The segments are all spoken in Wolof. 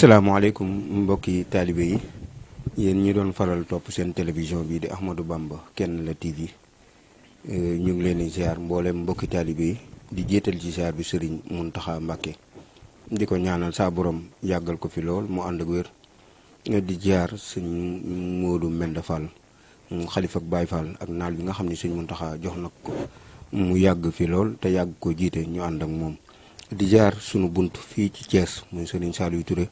asalaamaaleykum mbokki taalibe yi yéen ñi doon faral topp seen télévision bi di Ahmadou Bamba Kenn la TV ñu ngi leen di ziar mboolem mbokki taalibe yi di jéetal ci ziar bi Serigne Mountakha Mbacké di ko ñaanal saa borom yàggal ko fi lool mu ànd ak wér di ziar sëñ Modou Mbenda Fall xalifa ak Baye Fall ak naal bi nga xam ne sëñ Mountakha jox na ko mu yàgg fi lool te yàgg ko jiite ñu ànd ak moom. di ziar sunu bunt fii ci Thiès muy Serigne Saliou Touré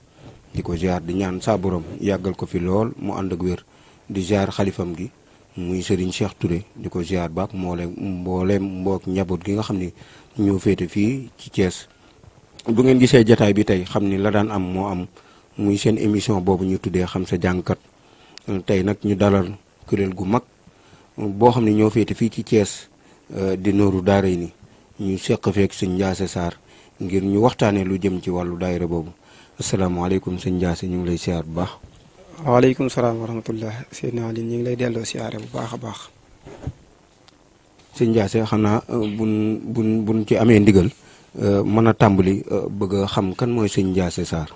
di ko ziar di ñaan saa borom yàggal ko fi lool mu ànd ak wér di ziar xalifam gi muy Serigne Cheikh Touré di ko ziar baak mbooleem mbook njaboot gi nga xam ni ñoo féete fii ci Thiès. bu ngeen gisee jataay bi tey xam ni la daan am moo am muy seen émission boobu ñu tuddee xam sa jàngkat tey nag ñu dalal kuréel gu mag boo xam ne ñoo féete fii ci Thiès di Nooru Daarayni ñu seq feek sëñ Ndiassé Sarr ngir ñu waxtaanee lu jëm ci wàllu daayira boobu asalaamaaleykum sëñ Ndiassé ñu ngi lay siyaar bu baax. waaleykum salaam wa rahmatullah Seydina Ali ñu ngi lay delloo siyaare bu baax a baax. sëñ Ndiassé xanaa buñ ci amee ndigal mën a tàmbali bëgg a xam kan mooy sëñ Ndiassé Sarr.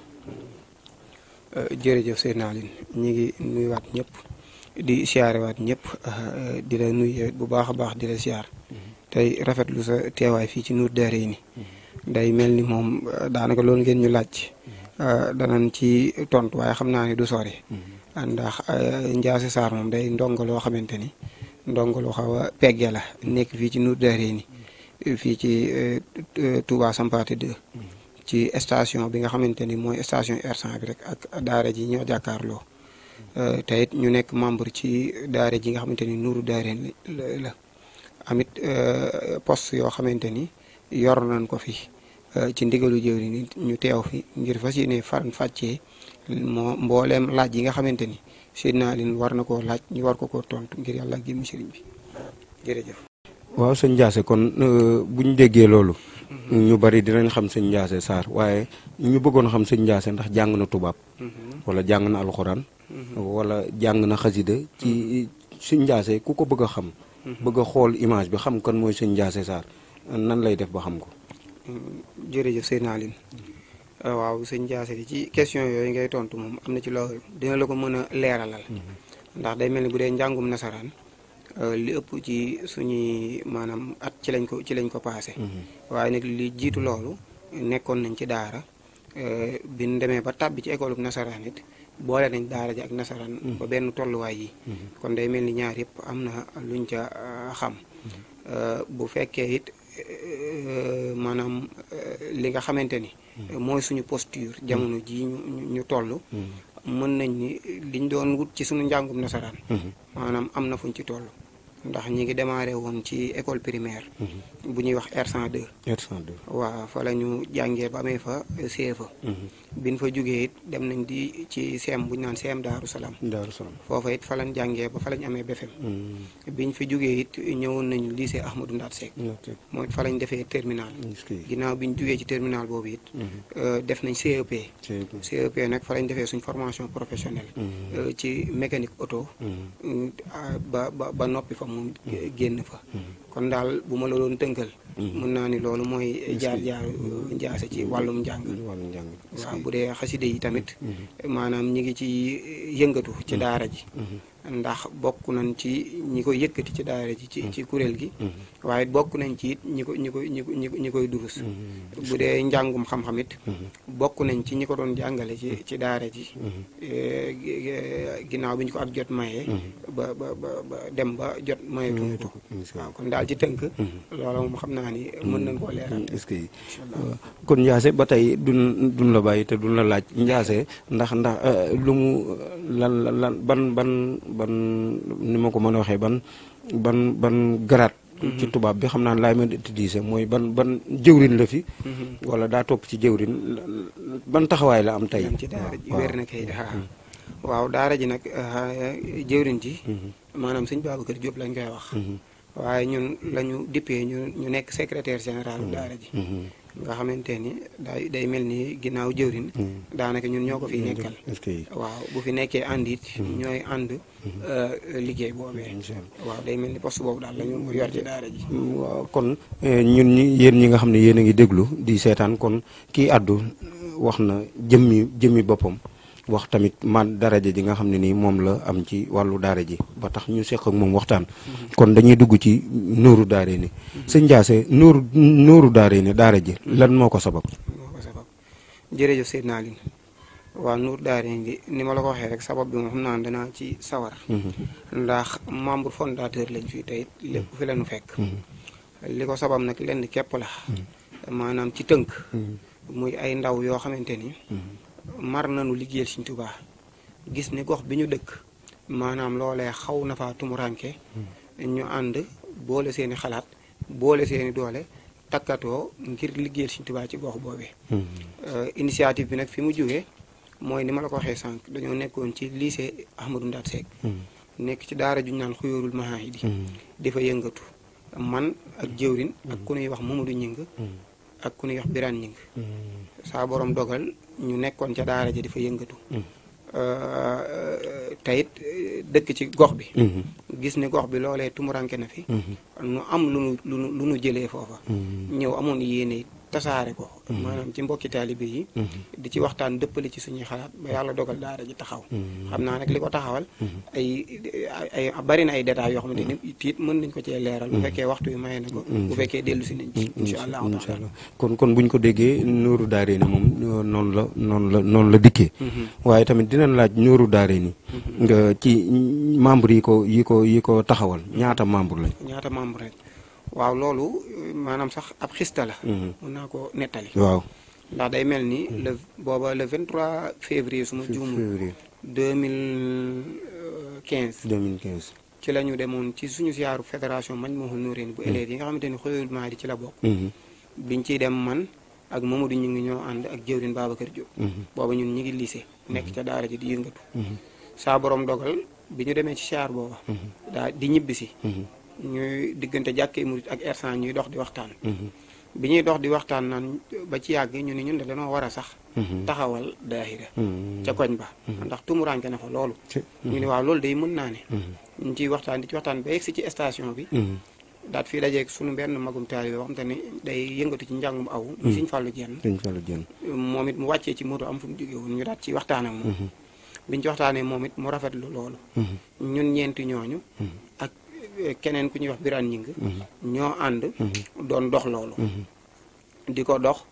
jërëjëf Seydina Ali ñu ngi nuyuwaat ñëpp di siyaarewaat ñëpp di la nuyu bu baax a baax di la siyaar tey rafetlu sa teewaay fii ci Nour Daarayni day mel ni moom daanaka loolu ngeen ñu laaj danañ ci tontu waaye xam naa ne du sori ndax Ndiassé Sarr moom day ndongo loo xamante ni ndongo lu xaw a pegge la nekk fii ci Nour Daarayni fii ci Touba Sampaate 2 ci station bi nga xamante ni mooy station R100 bi rek ak daara ji ñoo jàkkaarloo te it ñu nekk membre ci daara ji nga xamante ni Nour Daarayni la amit poste yoo xamante ni yor nañ ko fi ci ndigalu jëwri ni ñu teew fi ngir fas yéene faran fàccee mbooleem laaj yi nga xamante ni Seydina Ali war na koo laaj ñu war ko tontu ngir yàlla ak jëmmi sëriñ bi jërëjëf. waaw sëñ Ndiassé kon bu ñu déggee loolu ñu bari dinañ xam sëñ Ndiassé Sarr waaye ñu bëggoon xam sëñ Ndiassé ndax jàng na tubaab wala jàng na alxuraan wala jàng na xasida ci sëñ Ndiassé ku ko bëgg a xam bëgg a xool image bi xam kan mooy sëñ Ndiassé Sarr nan lay def ba xam ko. jërëjëf Seydina Ali waaw sëñ Ndiassé ci question yooyu ngay tontu moom am na ci loo dina la ko mën a leeralal ndax day mel ni bu dee njàngum nasaraan li ëpp ci suñuy maanaam at ci lañ ko paase. waaye nag li jiitu loolu nekkoon nañ ci daara bi ñu demee ba tàbbi ci école bu nasaraan it boole nañ daara ji ak nasaraan ba benn tolluwaay yi kon day mel ni ñaar yëpp am na luñ ca xam bu fekkee it maanaam li nga xamante ni mooy suñu posture jamono ji ñu toll mën nañ ni liñ doon wut ci suñu njàngum nasaraan maanaam am na fuñ ci toll ndax ñi ngi démarré woon ci école primaire bu ñuy wax R102 waaw fa la ñu jàngee ba amee fa CFA biñ fa jógee it dem nañ di ci CM bu ñu naan CM Daaru Salaam foofa it fa lañ jàngee ba fa lañ amee BFEM biñ fa jógee it ñëwoon nañu lycée Ahmadou Ndaat Seck mooy fa lañ defee terminal ginnaaw biñ jógee ci terminal boobu it def nañ CEP nag fa lañ defee suñ formation professionnelle ci mécanique auto ba noppi fa moom génn fa kon daal bu ma la doon tënkal mën naa ni loolu mooy jaar Ndiassé ci wàllum njàng waaw bu dee xaside yi tamit maanaam ñi ngi ci yëngatu ci daara ji ndax bokk nañ ci ñi koy yëkkati ci daara ji ci kuréel gi waaye bokk nañ ci it ñi koy durus bu dee njàngum xam-xam it bokk nañ ci ñi ko doon jàngale ci daara ji ginnaaw bi ñu ko ak jot mayee ba dem ba jot maye tuuti waaw kon daal ci tënk loolu moom xam naa ni mën nañ koo leeral est-ce que kon Ndiassé ba tey duñ la bàyyi te duñ la laaj Ndiassé ndax lu mu lan ban ni ma ko mën a waxee ban garaat ci tubaab bi xam naa laay mën utiliser mooy ban jëwrin la fi wala daa topp ci jëwrin ban taxawaay la am tey ci daara ji wér na kay waaw daara ji nag jëwrin ji maanaam sëñ Babacar Diop lañ koy wax waaye ñun lañu dippee ñu nekk secrétaire général daara ji nga xamante ni day mel ni ginnaaw jëwrin daanaka ñun ñoo ko fi nekkal. waaw bu fi nekkee ànd it ñooy ànd liggéey boobee. waaw day mel ni poste boobu daal la ñu yor ci daara ji. waaw kon ñun yéen ñi nga xam ne yéen a ngi déglu di seetaan kon kii àddu wax na jëmmi boppam wax tamit man daraja ji nga xam ne nii moom la am ci wàllu daara ji ba tax ñu seq ak moom waxtaan. kon dañuy dugg ci Nuuru Daarayni. sëñ Ndiassé Nuuru Daarayni daara ji lan moo ko sabab. jërëjëf Seydina Aline waaw Nuuru Daarayni ni ma la ko waxee rek sabab bi moom xam naa danaa ci sawar. ndax membre fondateur lañ fi tey lépp fi la ñu fekk. li ko sabab nag lenn képp la. maanaam ci tënk. muy ay ndaw yoo xamante ni. mar nañu liggéeyal Sëriñ Tuubaa gis ni gox bi ñu dëkk maanaam loolee xaw na faa tumuranke ñu ànd boole seeni xalaat boole seeni doole takkatoo ngir liggéeyal Sëriñ Tuubaa ci gox boobee. initiative bi nag fi mu jógee mooy ni ma la ko waxee sànq dañoo nekkoon ci lycée Ahmadou Ndat Seck nekk ci daara juñ naan Xuyóorul Mahaahidi di fa yëngatu man ak jëwrin ak ku ñuy wax Mamadou Ñing ak ku ñuy wax Birane Ñing saa borom dogal ñu nekkoon ca daara ja di fa yëngatu. tayit dëkk ci gox bi. gis ni gox bi loolee tumuranke na fi. nu am lu nu jëlee foofa. ñëw amoon yéene tasaare ko. maanaam ci mbokki taalibe yi. di ci waxtaan dëppale ci suñuy xalaat ba yàlla dogal daara ji taxaw. xam naa nag li ko taxawal. ay bari na ay détails yoo xamante ni tiit mën nañ ko cee leeral. bu fekkee waxtu wi maye na ko. bu fekkee dellu si nañ ci. incha allah kon buñ ko déggee Nuuru Daarayni moom noonu la dikkee. waaye tamit dinañ laaj Nuuru Daarayni nga ci membre yi ko taxawal ñaata membre lañ. ñaata membre rek waaw loolu maanaam sax ab xista la. mën naa ko nettali. waaw ndax day mel ni booba le 23 février su ma juumul 2015 ci la ñu demoon ci suñu siyaaru fédération Majmahun Nurayni bu élèves yi nga xamante ni Xuyóorul Mahaahidi ci la bokk. biñ ciy dem man ak Mamadou ñu ngi ñoo ànd ak jëwrin Babacar Diop. booba ñun ñu ngi lycée nekk ca daara ji di yëngatu. saa borom dogal bi ñu demee ci siyaar booba daa di ñibbisi ñuy diggante jàkkee murit ak ersan ñuy dox di waxtaan. bi ñuy dox di waxtaan naan ba ci yàgg ñu ni ñun de dañoo war a sax taxawal daahira ca koñ ba ndax tumuranke na fa loolu. ñu ni waaw loolu day mën naa ne. ñu ciy waxtaan di ci waxtaan ba yegsi ci station bi. daat fii dajeeg suñu benn magum taalibe boo xam te ni day yëngatu ci njàngum aw ñu Sëñ Fallu Jenn moom it mu wàccee ci moto am fu mu jóge woon ñu daat ci waxtaan ak moom. biñ ci waxtaanee moom it mu rafetlu loolu. ñun ñeenti ñooñu ak keneen ku ñuy wax Birane Ñing ñoo ànd doon dox loolu. di ko dox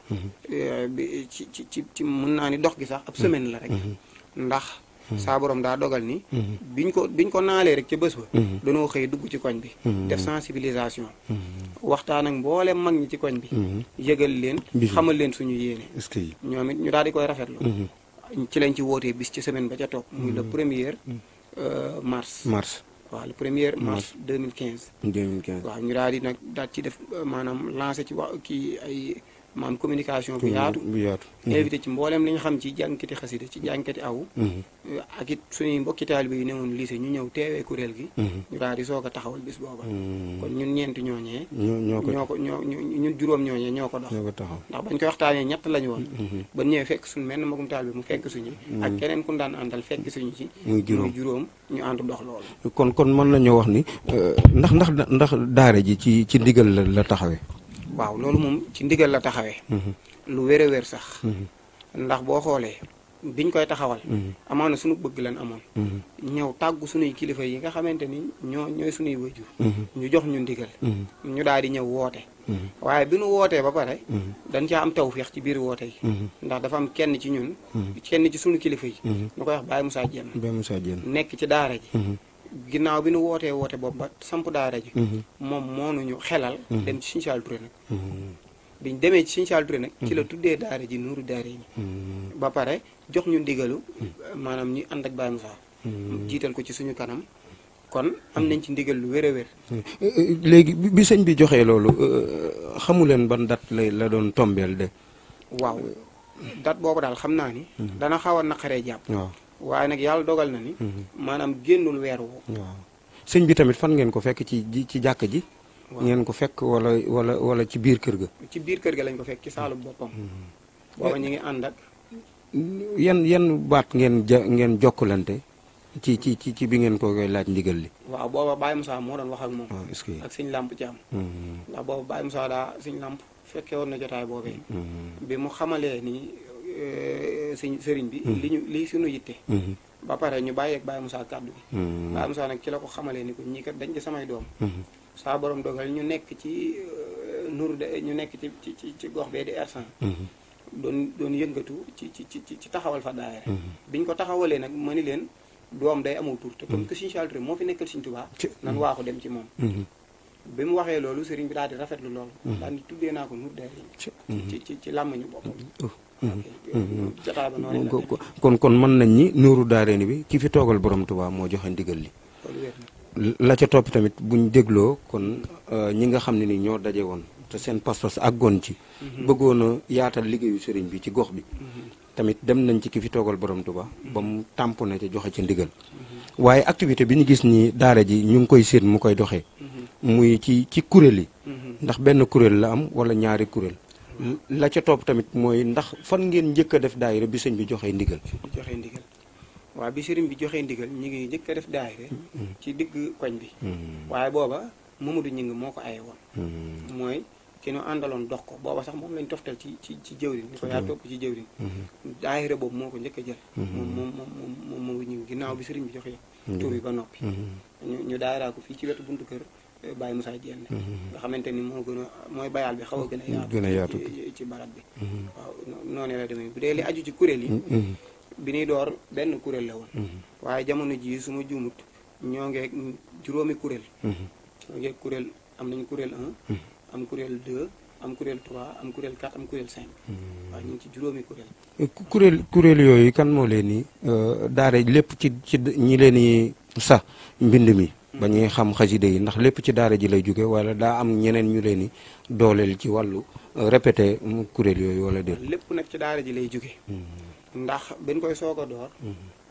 bi ci mën naa ni dox gi sax ab semaine la rek. ndax saa borom daa dogal ni biñ ko naalee rek ca bés ba dañoo xëy dugg ci koñ bi def sensibilisation waxtaan ak mboolem mag ñi ci koñ bi yëgal leen xamal leen suñu yéene ñoom it ñu daal di koy rafetlu ci lañ ci wootee bis ci semaine ba ca topp muy le 1er mars waaw le 1er mars 2015 waaw ñu daal di nag daal ci def maanaam lancé ci wax kii ay maanaam communication bu yaatu invité ci mboolem li nga xam ci jànkati xasida ci jànkati aw ak it suñuy mbokki taalibe yi newoon lycée ñu ñëw teewee kuréel gi ñu daal di soog a taxawal bis booba kon ñun ñeenti ñooñee ñun juróom ñooñee ñoo ko dox ndax bañ koy waxtaanee ñett lañu woon ba ñëwee fekk suñu menn magum taalibe mu fekk suñu ak keneen ku daan àndal fekk suñu ci muy juróom ñu ànd dox loolu kon mën nañoo wax ni ndax daara ji ci ndigal la taxawee. waaw loolu moom ci ndigal la taxawee. lu wér a wér sax. ndax boo xoolee biñ koy taxawal. amaana suñu bëgg lan amoon. ñëw tàggu suñuy kilifa yi nga xamante ni ñooy suñuy wajur. ñu jox ñu ndigal. ñu daal di ñëw woote. waaye bi nu wootee ba pare. dañ caa am tawféex ci biir woote yi. ndax dafa am kenn ci ñun. kenn ci suñu kilifa yi. ñu koy wax Baye Moussa Dieng. nekk ci daara ji. ginnaaw bi nu wootee woote boobu ba samp daara ji moom moo nuñu xelal dem ci Sëñ Saaliw Ture nag biñ demee ci Sëñ Saaliw Ture nag ci la tuddee daara ji Nuuru Daarayni ba pare jox ñu ndigalu maanaam ñu ànd ak Baye Moussa jiital ko ci suñu kanam kon am nañ ci ndigal lu wér a wér léegi bi sëñ bi joxee loolu xamuleen ban date la doon tombeel de waaw date boobu daal xam naa ni dana xaw a naqaree jàpp waaye nag yàlla dogal na ni maanaam génnul weer woo waaw sëñ bi tamit fan ngeen ko fekk ci jàkk ji ngeen ko fekk wala ci biir kër ga. ci biir kër ga lañ ko fekk ci saalu boppam. booba ñu ngi ànd ak. yan baat ngeen jokkalante ci bi ngeen ko koy laaj ndigal li. waaw booba Baye Moussa moo doon wax ak moom. est-ce que ak Sëñ Lamp Thiam. ndax booba Baye Moussa daa Sëñ Lamp fekkee woon na jotaay boobee. bi mu xamalee ni sëriñ bi. li suñu yitte. ba pare ñu bàyyeeg Baye Moussa kàddu gi. Baye Moussa nag ci la ko xamalee ni ko ñii kat dañ ci samay doom. saa borom dogal ñu nekk ci ñu nekk ci gox bee di R100. doon yëngatu ci taxawal fa daayira. biñ ko taxawalee nag ma ni leen doom day amul tur te comme que Sëñ Saliou Touré moo fi nekkal Sëñ Tuubaa nan waaxu dem ci moom. bi mu waxee loolu sëriñ bi daal di rafetlu loolu. daal di tuddee naa ko Nour Daara ci làmmiñu boppam. jotaay ba noonu la kon mën nañ ni Nuuru Daarayni bi ki fi toogal borom Tuubaa moo joxe ndigal li. la ca topp tamit buñ dégloo kon ñi nga xam ne ni ñoo daje woon te seen pas-pas àggoon ci. bëggoon a yaatal liggéeyu sëriñ bi ci gox bi. tamit dem nañ ci ki fi toogal borom Tuubaa ba mu tamponné ca joxe ci ndigal. waaye activité bi ñu gis ni daara ji ñu ngi koy séen mu koy doxee. muy ci kuréel yi. ndax benn kuréel la am wala ñaari kuréel. la ca topp tamit mooy ndax fan ngeen njëkk a def daayira bi sëñ bi joxee ndigal. joxee ndigal waaw bi sëriñ bi joxee ndigal ñu ngi njëkk a def daayira ci digg koñ bi. waaye booba Mamadou Ñing moo ko aye woon. mooy ki ñu àndaloon dox ko booba sax moom lañ toftal ci jëwrin ni ko yaa topp ci jëwrin. daayira boobu moo ko njëkk a jël. moom Mamadou Ñing ginnaaw bi sëriñ bi joxee tur bi ba noppi. ñu daayiraa ko fii ci wetu buntu kër Baye Moussa Diène nga xamante ni mooy bayal bi xaw a gën a yaatu ci barab bi. waaw noonu la demee bu dee li aju ci kuréel yi. bi ñuy door benn kuréel la woon. waaye jamono jii su ma juumut ñoo ngeeg juróomi kuréel. ñoo ngeeg kuréel am nañ kuréel 1. am kuréel 2 am kuréel 3 am kuréel 4 am kuréel 5. waaw ñu ngi ci juróomi kuréel. kuréel yooyu kan moo leen ni daara lépp ci ñi leen ni sax mbind mi. ba ñuy xam xaside yi ndax lépp ci daara ji lay jóge wala daa am ñeneen ñu leen ni dooleel ci wàllu répété kuréel yooyu wala déet. lépp nag ci daara ji lay jóge ndax bañ koy soog a door.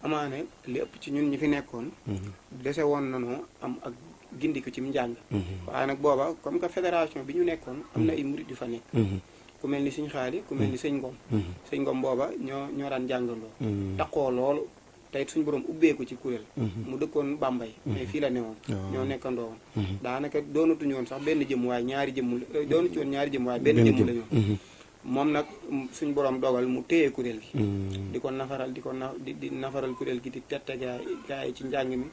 amaane lépp ci ñun ñi fi nekkoon. dese woon nanoo am ak gindiku ci njàng. waaye nag booba comme que fédération bi ñu nekkoon am na ay murit yu fa nekk. ku mel ni Sëñ Xaali ku mel ni Sëñ Ngom. Sëñ Ngom booba ñoo daan jàngandoo. taqoo loolu. tey suñu borom ubbeeku ci kuréel. mu dëkkoon Bambey. mais fii la newoon. ñoo nekkandoo woon. daanaka doonatuñu woon sax benn jëm waaye ñaari jëm doonatu woon ñaari jëm waaye benn jëm la ñu. moom nag suñu borom dogal mu téye kuréel gi. di ko nafaral di nafaral kuréel gi di tette gaa yi ci njàng mi.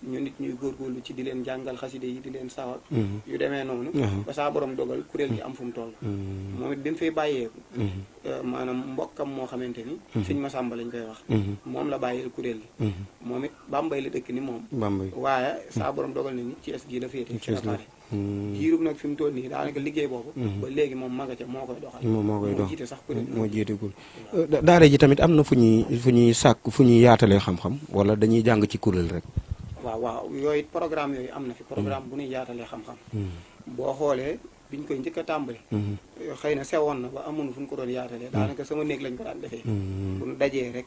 ñu nit ñuy góorgóorlu ci di leen jàngal xaside yi di leen sawar. yu demee noonu. ba saa borom dogal kuréel gi am fu mu toll. moom it bi mu fay bàyyeeku. maanaam mbokkam moo xamante ni. Sëñ Masamba lañ koy wax. moom la bàyyeel kuréel gi. moom it Bambey la dëkk ni moom. waaye saa borom dogal na ni Thiès gii la féete. ci la pare. jiirub nag fi mu toll nii daanaka liggéey boobu. ba léegi moom ma nga ca moo koy doxal. moo jiite sax kuréel moo jiite kuréel. daara ji tamit am na fu ñuy sàkk fu ñuy yaatalee xam-xam wala dañuy jàng ci kuréel rek. waaw yooyu programme yooyu am na fi programme bu ñuy yaatalee xam-xam. boo xoolee biñ koy njëkk a tàmbali. xëy na sewoon na ba amuñu fu ñu ko doon yaatalee daanaka sama néeg lañ ko daan defee. bu ñu dajee rek.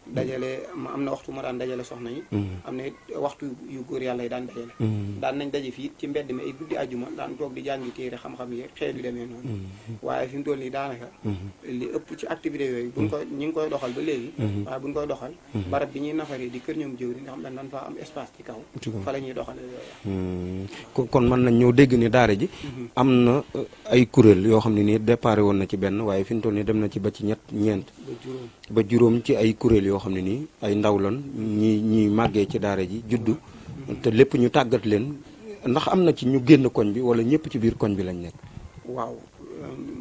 dajale am na waxtu ma daan dajale soxna yi. am na waxtu yu góor yàlla yi daan dajale. daan nañ daje fii ci mbedd mi ay guddi àjjuma daan toog di jàngi téere xam-xam yi xeet yu demee noonu. waaye fi mu toll nii daanaka. li ëpp ci activité yooyu buñ ko ñu ngi koy doxal ba léegi. waaye buñ koy doxal. barab bi ñuy nafaree di kër ñoom jëw di nga xam ne dañ faa am espace ci kaw. fa la ñuy doxale yooyu. kon mën nañ ñëw dégg ni daara ji. am na ay kuréel yoo xam ne nii déparé woon na ci benn waaye fi mu toll nii dem na ci ba ci ñeent. ba juróom ci ay kuréel yoo xam ne nii ay ndaw lan ñi màggee ci daara ji juddu te lépp ñu tàggat leen ndax am na ci ñu génn koñ bi wala ñëpp ci biir koñ bi lañ nekk. waaw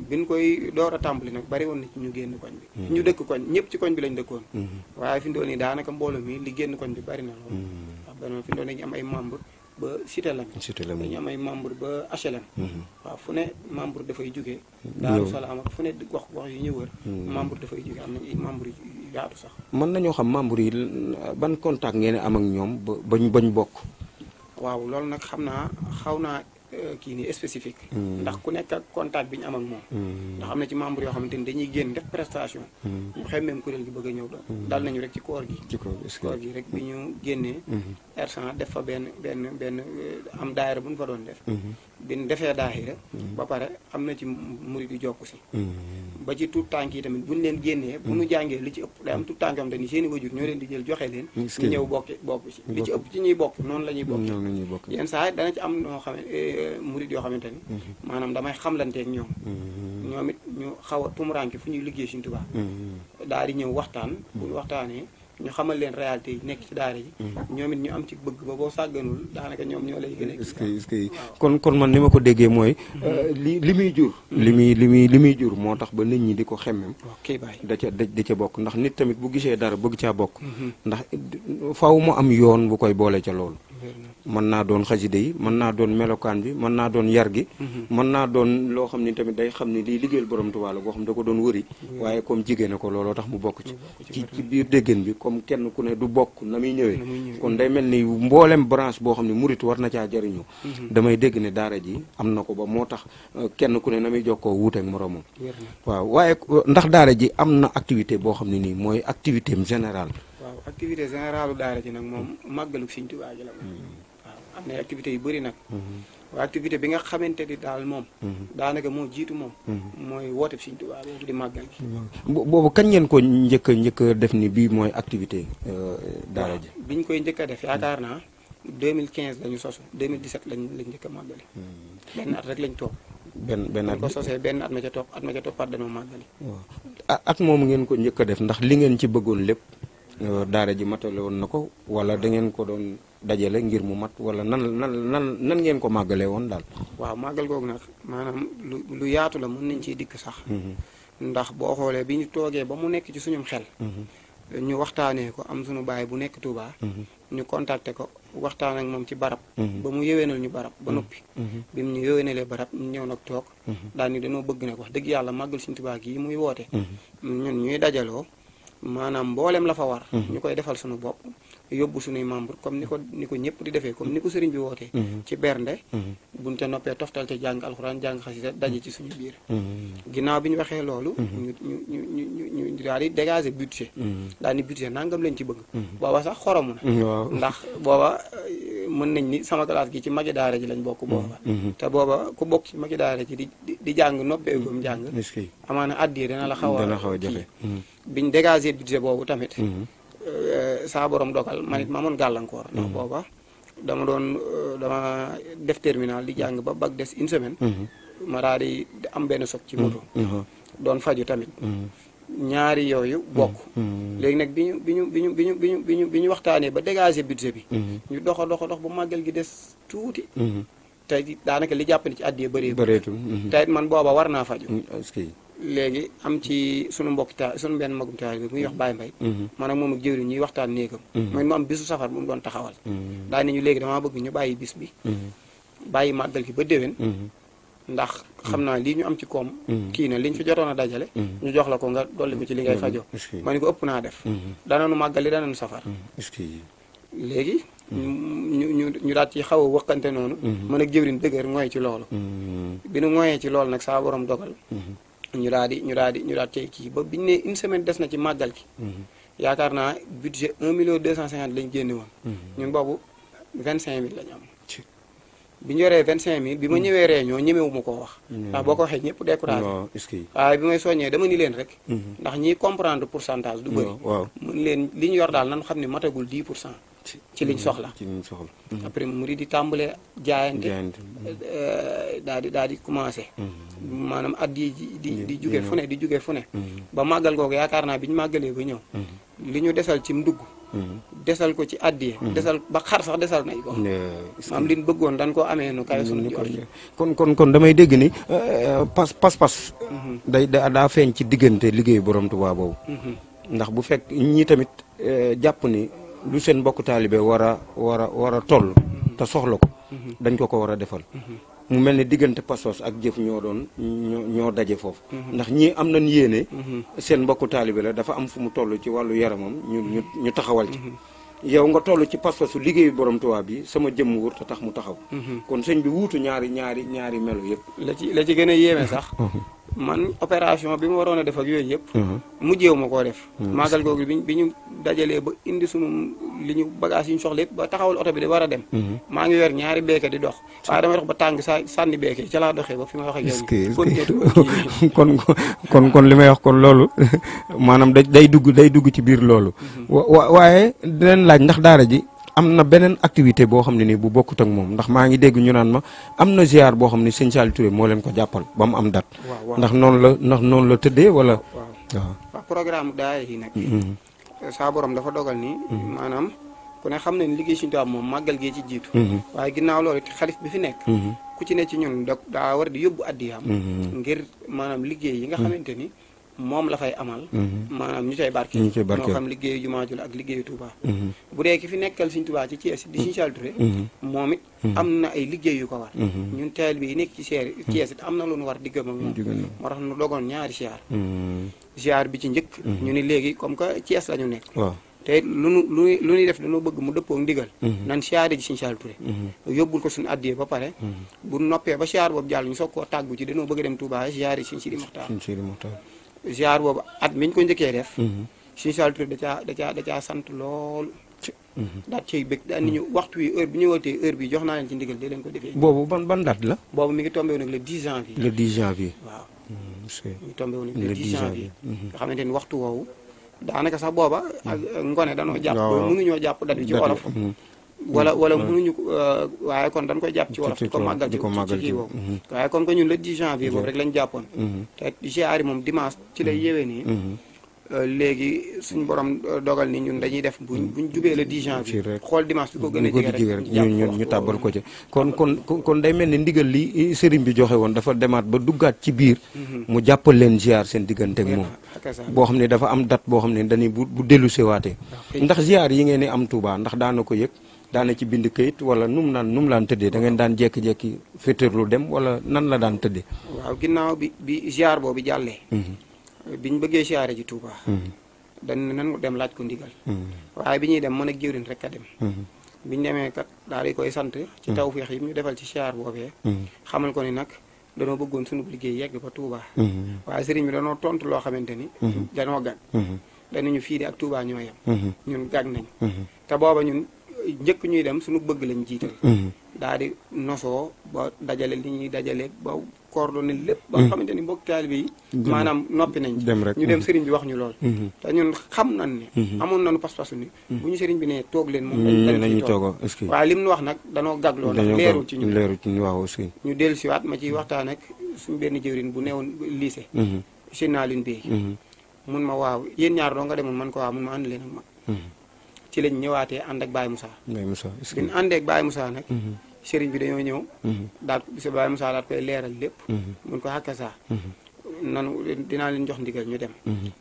biñ koy door a tàmbali nag bari woon na ci ñu génn koñ bi. ñu dëkk koñ ñëpp ci koñ bi lañ dëkkoon. waaye fi mu toll nii daanaka mbooloo mi li génn koñ bi bari na lool. wax dëgg fi mu toll nii ñu am ay membre ba Cité Lamy dañu am ay membre ba HLM. waaw fu ne membre dafay jóge Daaru Salaam ak fu ne gox yi ñu wër. membre dafay jóge am na ay membre yu yaatu sax. mën nañoo xam membre yi ban contact ngeen am ak ñoom bañ bokk. waaw loolu nag xam naa xaw naa kii nii spécifique. ndax ku nekk ak contact bi ñu am ak moom. ndax am na ci membre yoo xamante ni dañuy génn def prestation. ñu xemmeem kuréel gi bëgg a ñëw doon. dal nañu rek ci koor gi. koor gi rek bi ñu génnee. R100 def fa benn am daayira bu ñu fa doon def. bi ñu defee daayira ba pare am na ci murid yu jokku si. ba ci tout tànk yi tamit bu ñu leen génnee. bu ñu jàngee li ci ëpp day am tout tànk yoo xamante ni seen i wajur ñoo leen di jël joxe leen. ñu ñëw bokk ci li ci ëpp ci ñuy bokk noonu la ñuy bokk. yenn saa yi dana ci am noo xam ne murid yoo xamante ni. maanaam damay xamlanteeg ñoom. ñoom it ñu xaw a tumuraanke fu ñuy liggéey Sëriñ Tuubaa. daal di ñëw waxtaan bu ñu waxtaanee. ñu xamal leen réalité yi nekk ci daara ji. ñoom it ñu am ci bëgg ba boo sàgganul daanaka ñoom ñoo lay gën a. est-ce que kon man ni ma ko déggee mooy. li muy jur. li muy jur moo tax ba nit ñi di ko xemmem. ok bàyyi da ca bokk ndax nit tamit bu gisee dara bëgg caa bokk. ndax faaw mu am yoon bu koy boole ca loolu. mën naa doon xaside yi mën naa doon melokaan bi mën naa doon yar gi. mën naa doon loo xam ni tamit day xam ni lii liggéeyal borom Tuubaa la boo xam da ko doon wëri. waaye comme jigéen na ko looloo tax mu bokk ci biir déggéen bi comme kenn ku ne du bokk na muy ñëwee. kon day mel ni mboolem branche boo xam ne murit war na caa jëriñu. damay dégg ne daara ji am na ko ba moo tax kenn ku ne na muy jokkoo wuuteeg moromam. waaw waaye ndax daara ji am na activité boo xam ne nii mooy activité am générale. waaw activité générale daara ji nag moom màggalu Sëriñ Tuubaa ji la moom. am na activité yu bëri nag. waaye activité bi nga xamante ni daal moom. daanaka moo jiitu moom. mooy woote Sëriñ Tuubaa boobu di màggal gi. boobu kañ ngeen ko njëkk a def ni bii mooy activité daara ji. biñ koy njëkk a def yaakaar naa 2015 la ñu sosu 2017 lañ njëkk a màggali. benn at rek lañ toog. benn at ko sosee benn at ma ca topp at dañoo màggali. waaw at moomu ngeen ko njëkk a def ndax li ngeen ci bëggoon lépp daara ji matale woon na ko wala da ngeen ko doon dajale ngir mu mat wala nan ngeen ko màggalee woon daal. waaw màggal googu nag maanaam lu yaatu la mën nañ ciy dikk sax. ndax boo xoolee bi ñu toogee ba mu nekk ci suñum xel. ñu waxtaanee ko am suñu baay bu nekk Touba. ñu contacté ko waxtaan ak moom ci barab. ba mu yéwénal ñu barab ba noppi. bi mu ñu yéwénalee barab ñu ñëw nag toog. daal ni dañoo bëgg nag wax dëgg yàlla màggal Sëriñ Tuubaa gi muy woote. ñun ñuy dajaloo maanaam mboolem la fa war. ñu koy defal suñu bopp. yóbbu suñuy membre comme ni ko ñëpp di defee comme ni ko sëriñ bi wootee. ci bernde. buñ ca noppee toftal ca jàng alxuraan jàng xasida daje ci suñu biir. ginnaaw bi ñu waxee loolu. ñu daal di dégager budget. daal ni budget nangam lañ ci bëgg. booba sax xoromu na. ndax booba mën nañ ni sama classe gi ci magi daara ji lañ bokk booba. te booba ku bokk ci magi daara ji di jàng noppeegum jàng. amaana addiye dana la xaw a jafe. biñ dégager budget boobu tamit. saa borom dogal man it ma amoon gàllankoor. ndax booba dama def terminal di jàng ba bac des une semaine. ma daal di am benn soog ci moto. doon faju tamit. ñaari yooyu bokk. léegi nag bi ñu waxtaanee ba dégager budget bi. ñu dox bu màggal gi des tuuti. te daanaka li jàpp ni ci àddiyee bëreetul. te it man booba war naa faju. léegi am ci sunu sunu benn magum taal bi muy wax Baye Mbaye. maanaam moom ak jëwriñ ñuy waxtaan néegam. mooy mu am bisu safar bu mu doon taxawal. daa ne ñu léegi damaa bëgg ñu bàyyi bis bi. bàyyi màggal gi ba déwén. ndax xam naa lii ñu am ci koom. kii na liñ fi jotoon a dajale. ñu jox la ko nga dolli ko ci li ngay fajoo. ma ne ko ëpp naa def. danañu màggali danañu safar. léegi. ñu daal ci xaw a wëkkante noonu. mën ak jëwriñ dëgër ngooy ci loolu. bi nu ngooyee ci loolu nag saa borom dogal. ñu daal cay kii ba biñu ne une semaine des na ci màggal gi. yaakaar naa budget 1.250.000 lañ génne woon. ñun boobu 25.000 lañ am. bi ñu yoree 25.000 bi ma ñëwee réunion ñemewu ma koo wax. ndax boo ko waxee ñëpp découragé. waaye bi may soññee dama ni leen rek. ndax ñiy comprendre pourcentage du bëri. mën leen li ñu yor daal nan xam ne matagul 10%. ci liñ soxla. après mu di tàmbalee jaayante. daal di commencé. maanaam at di jóge fu ne. ba màggal googu yaakaar naa bi ñu màggalee ba ñëw. li ñu desal ci ndugg. desal ko ci addiye. desal ba xar sax desal nañ ko. am li ñu bëggoon dañ koo amee nu kawe suñu jox. kon damay dégg ni pas. daa feeñ ci diggante liggéeyu borom Tuubaa boobu. ndax bu fekk ñii tamit jàpp ni. lu seen mbokk taalibe war a toll te soxla ko dañ ko war a defal mu mel ne diggante pasos ak jëf ñoo daje foofu ndax ñii am nañ yéene seen mbokku taalibe la dafa am fu mu toll ci wàllu yaramam ñu taxawal ci yow nga toll ci pas-pasu liggéeyu borom Tuubaa bi sama jëmm wër te tax mu taxaw. kon sëñ bi wuutu ñaari melo yëpp. la ci gën a yéeme sax. man opération bi mu waroon a def ak yooyu yëpp. mujjeewu ma koo def. màggal googu bi ñu dajalee ba indi sunu li ñu bagage yi ñu soxla yëpp ba taxawal oto bi di war a dem. maa ngi yor ñaari beeke di dox. waaye damay dox ba tàng sànni beeke ca laa doxee ba fi ma wax ak yow. kon li may wax kon loolu maanaam day dugg ci biir loolu. waaye dinañ laaj ndax daara ji am na beneen activité boo xam ne nii bu bokkut ak moom ndax maa ngi dégg ñu naan ma am na ziar boo xam ne sëñ Saliou Touré moo leen ko jàppal ba mu am date. ndax noonu la tëddee wala. waaw programme daara yi nag. saa borom dafa dogal ni. maanaam ku ne xam ne liggéey Sëñ Tuubaa moom màggal gee ci jiitu. waaye ginnaaw loolu xalif bi fi nekk. ku ci ne ci ñun daa war di yóbbu addiyaam. ngir maanaam liggéey yi nga xamante ni. moom la fay amal. maanaam ñu cay barke. moo xam liggéeyu jumaa ji la ak liggéeyu Touba. bu dee ki fi nekkal Sëñ Tuubaa ci Thiès di Sëñ Saliou Touré. moom it am na ay liggéey yu ko war. ñun taalibe yi nekk ci Thiès it am na lu ñu war diggam ak moom. moo tax ñu dogoon ñaari ziar. ziar bi ci njëkk. ñu ni léegi comme que Thiès la ñu nekk. te lu ñuy def dañoo bëgg mu dëppoo ndigal. nan ziare ji Sëñ Saliou Touré. yóbbul ko suñu addiyee ba pare. bu noppee ba ziar boobu jàll ñu soog koo tàggu ci dañoo bëgg dem Touba ziare Sëñ Sidi Moxtaar. ziar boobu at mi ñu ko njëkkee def. Sëñ Saliou Touré da caa sant lool. daat ciy bëgg daal ni ñu waxtu wi heure bi ñu wootee heure bi jox naa leen ci ndigal di leen ko defee. boobu ban date la. boobu mi ngi tombé woon nag le 10 janvier. le 10 janvier. waaw. mi ngi tombé woon nag le 10 janvier. nga xamante ni waxtu woowu. daanaka sax booba ak ngone danoo jàpp. waaw mënuñoo jàpp date bi ci wolof. wala mënuñu ko waaye kon dañ koy jàpp ci wolof di ko màggal ci kii boobu waaye comme que ñun le 10 janvier boobu rek lañ jàppoon te ziar yi moom dimanche ci lay yéwee nii léegi suñu borom dogal ni ñun dañuy def buñ jubee le 10 janvier xool dimanche bi ko gën a jege rek ñu tàbbal ko ci kon day mel ni ndigal li sëriñ bi joxe woon dafa demaat ba duggaat ci biir mu jàppal leen ziar seen diggante ak moom boo xam ne dafa am date boo xam ne dañuy bu dellu sewaatee ndax ziar yi ngeen ni am Touba ndax daana ko yëg daana ci bind kayit wala nu mu laan tëddee da ngeen daan jekki-jekki féeteerlu dem wala nan la daan tëddee. waaw ginnaaw bi ziar boobu jàllee. biñ bëggee ziare ji Touba. dañ nan dem laaj ko ndigal. waaye bi ñuy dem mën a jëwriñ rek a dem. biñ demee kat daal di koy sant. ci tawfeex yi ñu defal ci ziar boobee. xamal ko ni nag danoo bëggoon sunu liggéey yegg ba Touba. waaye sëriñ bi danoo tontu loo xamante ni. danoo gag. danañu fii de ak Touba ñoo yem. ñun gag nañ. te booba ñun. njëkk ñuy dem suñu bëgg lañ jiital daal di nosoo ba dajale li ñuy dajale ba coordonné lépp ba nga xamante ni mbokk taalibe yi maanaam noppi nañ ñu dem sëriñ bi wax ñu lool te ñun xam nañ ne amoon nañu pas-pasu ni bu ñu sëriñ bi ne toog leen moom lañuy toog waaye lim nu wax nag danoo gagloo ndax leerul ci ñun waaw aussi ñu dellu siwaat ma ciy waxtaan ak suñu benn jëwriñ bu newoon lycée Sénalin Bey mun ma waaw yéen ñaar doo nga demoon man ko waaw mun ma ànd leen ak ma ci lañ ñëwaatee ànd ak Baye Moussa. Baye Moussa est-ce que bi ñu àndee ak Baye Moussa nag. sëriñ bi dañoo ñëw. daal bisa Baye Moussa daal koy leeral lépp. mun ko xàkka saa. nanu dinaa leen jox ndigal ñu dem.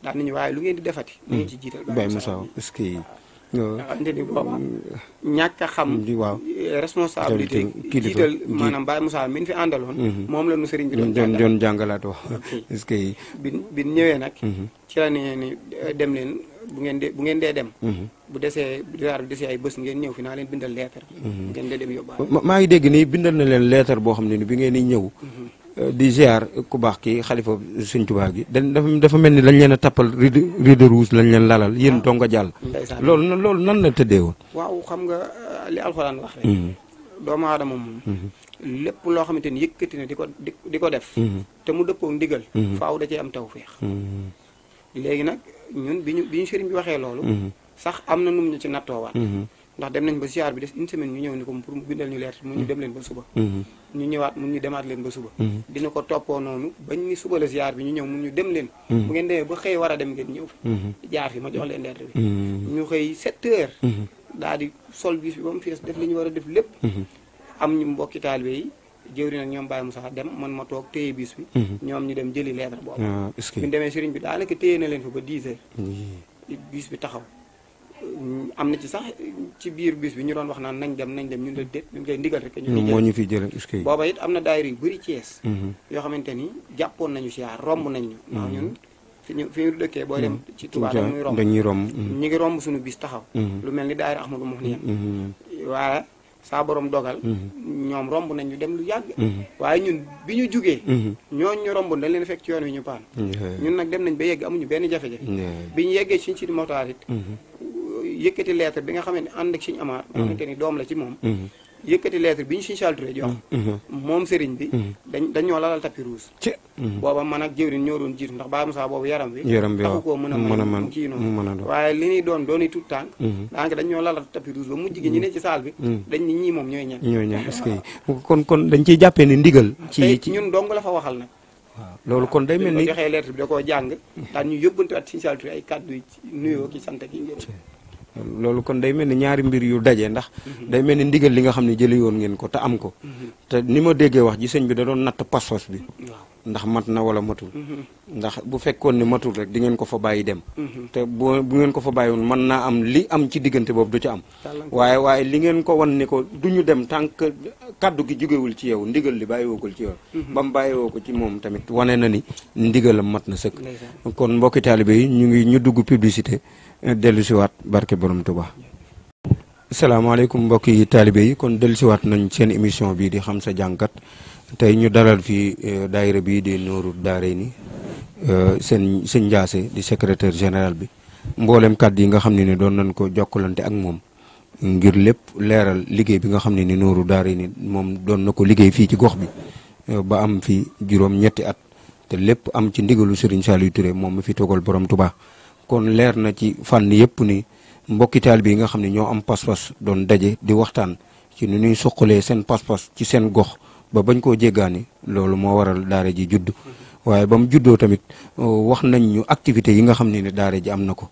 daal nañu waaye lu ngeen di defati. da ngeen ci jiital Baye Moussa est-ce que. ante ni booba ñàkk a xam. waaw responsabilité. jiital maanaam Baye Moussa mi ñu fi àndaloon. moom la nu sëriñ bi doon jàngalaat wax. est-ce que. bi ñëwee nag. ci la ni dem leen. bu ngeen dee dem. bu desee ziar bi desee ay bés ngeen ñëw fi naa leen bindal leetar. ngeen dee dem yóbbaale. maa ngi dégg nii bindal na leen leetar boo xam ne ni bi ngeen di ñëw. di ziar ku baax ki xalifa Sëñ Tuubaa gi dafa mel ni dañ leen a tappal rideau rouge lañ leen lalal yéen dong nga jàll. loolu nan la tëddee woon. waaw xam nga li alxuraan wax rek. doomu aadama moom. lépp loo xamante ni yëkkati na di ko def. te mu dëppoo ndigal. faaw da cee am tawfeex. léegi nag. ñun bi ñu sëriñ bi waxee loolu sax am na num ñu ci nattoowaat ndax dem nañ ba ziar bi des une semaine ñu ñëw ni ko pour mu bindal ñu leer mu ñu dem leen ba suba ñu ñëwaat mun ñu demaat leen ba suba dina ko toppoo noonu bañ ni suba la ziar bi ñu ñëw mun ñu dem leen bu ngeen demee ba xëy war a dem ngeen ñëw fi jaar fi ma jox leen leer bi ñu xëy 7 heures daal di sol bis bi ba mu fees def li ñu war a def lépp am ñu mbokki taalibe yi jëwri nag ñoom Baye Moussa dem man ma toog téye bis bi ñoom ñu dem jëli lettre boobu bi ñu demee sëriñ bi daanaka téye na leen fa ba 10 heures bis bi taxaw am na ci sax ci biir bis bi ñu doon wax naan nañ dem ñun la déet ñu koy ndigal rek moo ñu fi jël booba it am na daayira yu bëri Thiès yoo xamante ni jàppoon nañu siyaar romb nañ ñu ndax ñun fi ñu dëkkee booy dem ci Touba dañuy romb ñi ngi romb suñu bis taxaw lu mel ni daayira Ahmadou Mouhniyane waaye saa borom dogal ñoom romb nañ ñu dem lu yàgg waaye ñun bi ñu jugee ñooñ ñu romb dañ leen fekk ci yoon wi ñu paan ñun nag dem nañ ba yegg amuñu benn jafe-jafe bi ñu yeggee Sëñ Sidi Moxtaar it yëkkati lettre bi nga xam ne ànd ak Sëñ Amar nga xamante ni doom la ci moom yëkkati lettre bi ñu Sëñ Saliou Touré jox moom sëriñ bi dañoo lalal tapis rouge booba man ak jëwriñ ñoo doon jiitu ndax Baye Moussa boobu yaram bi taxu koo mën a mën kii noonu waaye li ñuy dooni tout tànk daanaka dañoo lalal tapis rouge ba mujj gi ñi ne ci salle bi dañ ni ñii moom ñooy ñan est-ce que kon dañ ciy jàppee ni ndigal ci ñun dong la fa waxal nag waaw loolu kon day mel ni joxee lettre bi da koo jàng daan ñu yóbbante at Sëñ Saliou Touré ay kàddu yi nuyoo ki sant ki ngeen loolu kon day mel ni ñaari mbir yu daje ndax day mel ni ndigal li nga xam ne jëli woon ngeen ko te am ko te ni ma déggee wax ji sëñ bi da doon natt pas-pas bi ndax mat na wala matul ndax bu fekkoon ne matul rek di ngeen ko fa bàyyi dem te bu ngeen ko fa bàyyiwoon mën naa am li am ci diggante boobu du ci am waaye li ngeen ko wan ni ko du ñu dem tant que kaddu gi jógewul ci yow ndigal li bàyyiwoogul ci yow ba mu bàyyiwoo ko ci moom tamit wane na ni ndigalam mat na sëkk kon mbokki taalibe yi ñu dugg publicité dellu siwaat barke borom Tuba. salaamaaleykum mbokki taalibe yi kon dellu siwaat nañ seen émission bii di xam sa jàngat tey ñu dalal fii daayira bii di Nooru Daarayni sëñ Ndiassé di secrétaire général bi mboolem kàddu yi nga xam ne ni doon nañ ko jokkalante ak moom ngir lépp leeral liggéey bi nga xam ne ni Nooru Daarayni moom doon na ko liggéey fii ci gox bi ba am fi juróom-ñetti at te lépp am ci ndigalu Serigne Saliou Touré moom mi fi togal borom Tuba. kon leer na ci fànn yëpp ni mbokki taalibe yi nga xam ne ñoo am pas-pas doon daje di waxtaan ci ni ñuy suqalee seen pas-pas ci seen gox ba bañ koo jéggaani loolu moo waral daara ji judd waaye ba mu juddoo tamit wax nañ ñu activités yi nga xam ne daara ji am na ko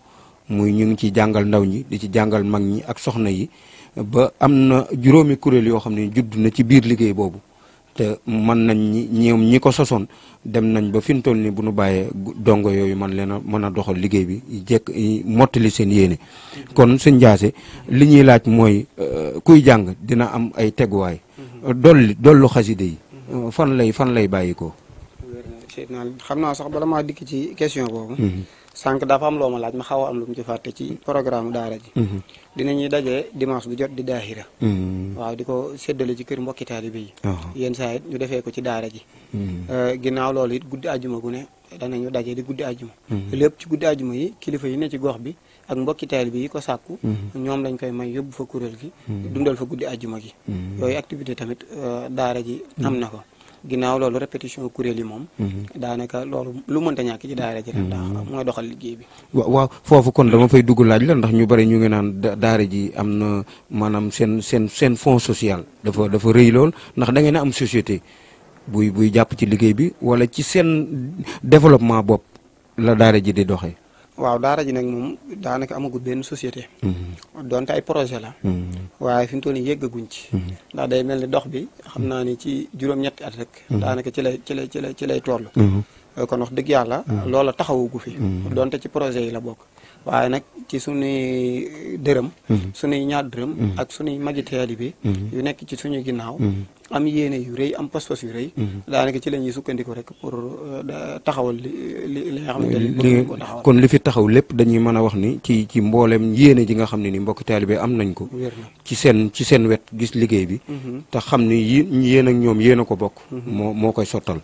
muy ñu ngi ci jàngal ndaw ñi di ci jàngal mag ñi ak soxna yi ba am na juróomi kuréel yoo xam ne judd na ci biir liggéey boobu te mën nañ ñi ko sosoon dem nañ ba fi mu toll ni bu nu bàyyee dongo yooyu man leen a mën a doxal liggéey bi jekk mottali seen yéene kon sëñ Ndiassé li ñuy laaj mooy kuy jàng dina am ay teguwaay dollu xaside yi fan lay bàyyi ko xam naa sax bala maa dikk ci question boobu sànq dafa am loo ma laaj ma xaw a am lu mu ci fàtte ci programme daara ji dinañuy dajee dimanche bu jot di daahira waaw di ko séddale ci kër mbokki taalibe yi yenn saa it ñu defee ko ci daara ji ginnaaw loolu it guddi àjjuma gu ne danañu daje di guddi àjjuma lépp ci guddi àjjuma yi kilifa yi ne ci gox bi ak mbokki taalibe yi ko sàkku ñoom lañ koy may yóbbu fa kuréel gi dundal fa guddi àjjuma gi yooyu activité tamit daara ji am na ko ginnaaw loolu répétition kuréel yi moom daanaka loolu lu mënta ñàkk ci daara ji rek ndax mooy doxal liggéey bi waaw foofu kon dama fay dugg laaj la ndax ñu bari ñu ngi naan daara ji am na maanaam seen fonds social dafa rëy lool ndax da ngeen a am société buy jàpp ci liggéey bi wala ci seen développement bopp la daara ji di doxee waaw daara ji nag moom daanaka amagul benn société donte ay projet la waaye fi mu toll nii yëggaguñ ci ndax day mel ni dox bi xam naa ni ci juróom-ñetti at rek daanaka ci lay toll kon wax dëgg yàlla loola taxawagu fi donte ci projet yi la bokk waaye nag ci suñuy dërëm suñuy ñaar dërëm ak suñuy magi taalibe bi yu nekk ci suñu ginnaaw am yéene yu rëy am pas-pas yu rëy daanaka ci la ñuy sukkandiku rek pour taxawal li nga xamante ni bëgg ko taxawal kon li fi taxaw lépp dañuy mën a wax ni ci mboolem yéene ji nga xam ne ni mbokki taalibe am nañ ko ci seen wet gis liggéey bi te xam ni yéen ak ñoom yéen a ko bokk moo koy sottal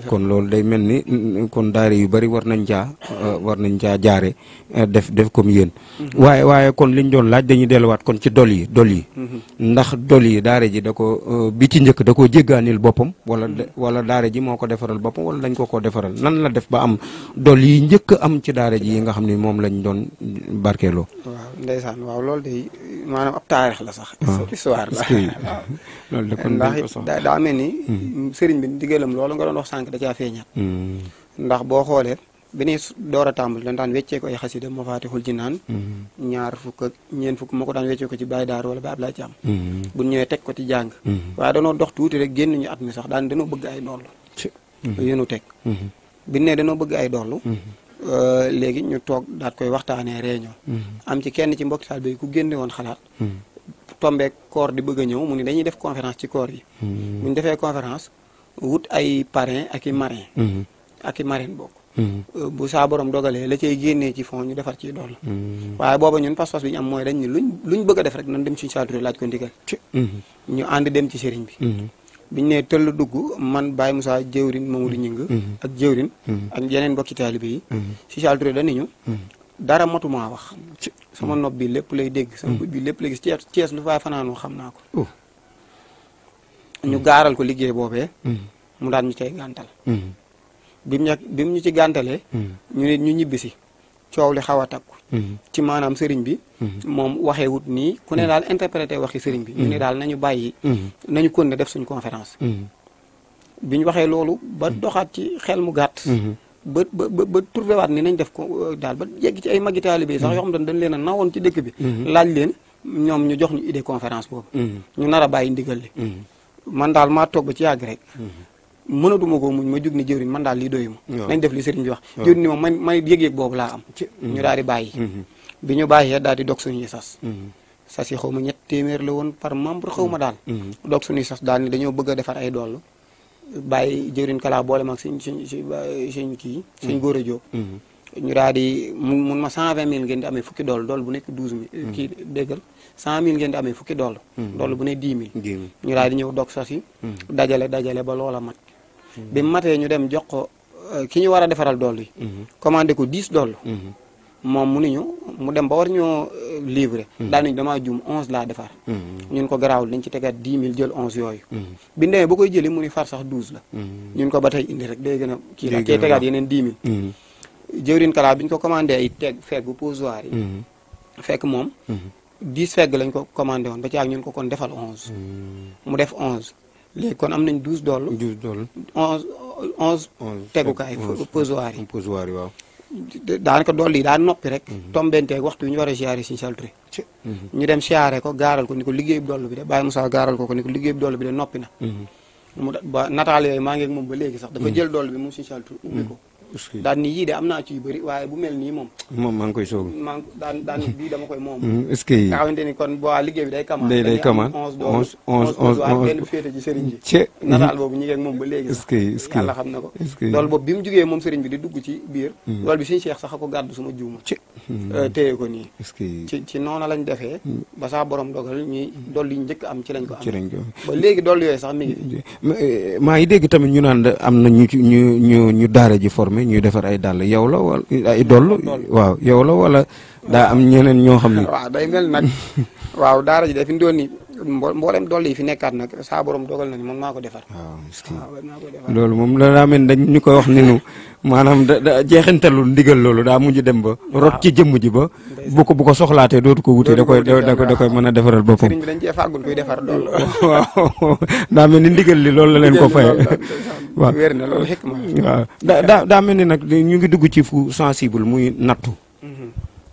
kon loolu day mel ni kon daara yu bari war nañ caa jaare def comme yéen waaye kon liñ doon laaj dañuy delluwaat kon ci dol yi ndax dol yi daara ji da ko bi ci njëkk da koo jéggaanil boppam wala daara ji moo ko defaral boppam wala dañ ko defaral nan la def ba am dol yi njëkk am ci daara ji yi nga xam ne moom lañ doon barkeeloo waaw ndeysaan waaw loolu de maanaam ab taarix la sax histoire la loolu de kon ndax daa mel ni sëriñ bi digalam loolu nga doon wax sànq da caa feeñaat ndax boo xoolee bi ñuy door a tàmbali dañ daan weccee ko ay xasida Mafatihul Jinaan ñaar fukk ak ñeent fukk moo ko daan weccee ko ci Baye Daar wala Baye Ablaye Thiam bu ñëwee teg ko ci jàng waaye danoo dox tuuti rek génn ñu at mi sax daan danoo bëgg ay dollu yéenu teg bi ne danoo bëgg ay dollu léegi ñu toog daat koy waxtaanee réunion am ci kenn ci mbokki taal bi ku génne woon xalaat tombeek koor di bëgg a ñëw mu ni dañuy def conférence ci koor yi bu ñu defee conférence wut ay parrain ak i marraine ak i marraine bokk bu saa borom dogalee la cay génnee ci fond ñu defar ci dool waaye booba ñun pas-pas bi ñu am mooy dañ ni luñ bëgg a def rek nan dem ci Saliou Touré laaj ko ndigal ñu ànd dem ci sëriñ bi biñu ne tëll dugg man Baye Moussa jëwrin Mamadou Ñing ak jëwrin ak yeneen mbokki taalibe yi si Saliou Touré dañu dara matumaa wax sama nopp bi lépp lay dégg sama bët bi lépp lay gis Cees lu fay fanaanoo xam naa ko ñu gaaral ko liggéey boobee mu daan ñu cay gàntal bi mu ñu ci gàntalee ñu ne ñu ñibbisi coow li xaw a takku ci maanaam sëriñ bi moom waxee wut nii ku ne daal interprété waxi sëriñ bi ñu ne daal nañu bàyyi nañu kon ne def suñ conférence bi ñu waxee loolu ba doxaat ci xel mu gàtt ba trouvé waat ni nañ def ko daal ba yegg ci ay magi taalibe sax yoo xam ne dañ leen a nawoon ci dëkk bi laaj leen ñoom ñu jox ñu idée conférence boobu ñu nar a bàyyi ndigal li man daal maa toog ba ci yàgg rek mënatuma ko muñ ma jug ni jëwriñ man daal lii doyu ma nañ def li sëriñ bi wax jëwriñ ni moom man yëg-yëg boobu laa am ñu daal di bàyyi bi ñu bàyyee daal di dog suñuy sas yi xaw ma 300 la woon par membre xaw ma daal dog suñuy sas daal ni dañoo bëgg a defar ay doll bàyyi jëwriñ kalaa boole mag suñ kii suñ góor a jóob ñu daal di mun ma 120 000 ngeen di amee fukki doll bu nekk 12 000 kii déggal 100 000 ngeen di amee fukki doll bu ne 10 000 ñu daal di ñëw dog sas yi dajale ba loola mat bi matee ñu dem jox ko ki ñu war a defaral doll yi commandé ko 10 doll moom mu dem ba war ñoo livrer daal nañu damaa juum 11 laa defar ñun ko garaawul dañ ci tegaat 10 000 jël 11 yooyu bi demee ba koy jëli mu ni far sax 12 la ñun ko ba tey indi rek day gën a kii la kay tegaat yeneen 10 000 jëwrin kalaa bi ñu ko commandé ay feggu posoir yi fekk moom 10 fegg lañ ko commandé woon ba ci ak ñun ko kon defal 11 mu def 11 léegi kon am nañ 12 doll 11 tegukaay posoir yi waaw daanaka dool yi daa noppi rek tombenteeg waxtu yu ñu war a siyaare Sëriñ Saliou Touré ñu dem siyaare ko gaaral ko ni ko liggéey bu doll bi de Baye Moussa gaaral ko ni ko liggéey bu doll bi de noppi na mu ba nataal yooyu maa ngi ak moom ba léegi sax dafa jël doll bi moom Sëriñ Saliou Touré ubbi ko daal ni yii de am naa ci yu bëri waaye bu mel nii moom maa ngi koy soog daan bii dama koy moom est-ce que nga xamante ni kon boo liggéey bi day kamaan 11 benn féete ci sëriñ bi nataal boobu ñi ngi ak moom ba léegi sax yàlla xam na ko loolu boobu bi mu jógee moom sëriñ bi di dugg ci biir loolu bi suñu Cheikh sax a ko gàddu suma juuma téye ko nii ci noona lañ defee ba saa borom dogal ñuy dool yi njëkk am ci lañ ko am ba léegi dool yooyu sax mi ngi maa ngi dégg tamit ñu naan am na ñu daara ji formé ñuy defar ay dàll yow la wala ay doll waaw yow la wala daa am ñeneen ñoo xam ne waaw day mel nag waaw daara ji dafi doon ni mboolem doll yi fi nekkaat nag saa borom dogal na ni man maa ko defar loolu moom la daa mel dañ ñu koy wax ni nu maanaam da jeexintalu ndigal loolu daa mujj dem ba rot ci jëmm ji ba bu ko soxlaatee dootu ko wuti da koy mën a defaral boppam sëriñ bi dañ cee fàggul kuy defar doll waaw daa mel ni ndigal li loolu la leen ko faye waaw wér na loolu xekk ma waaw daa mel ni nag ñu ngi dugg ci fu sensible muy nattu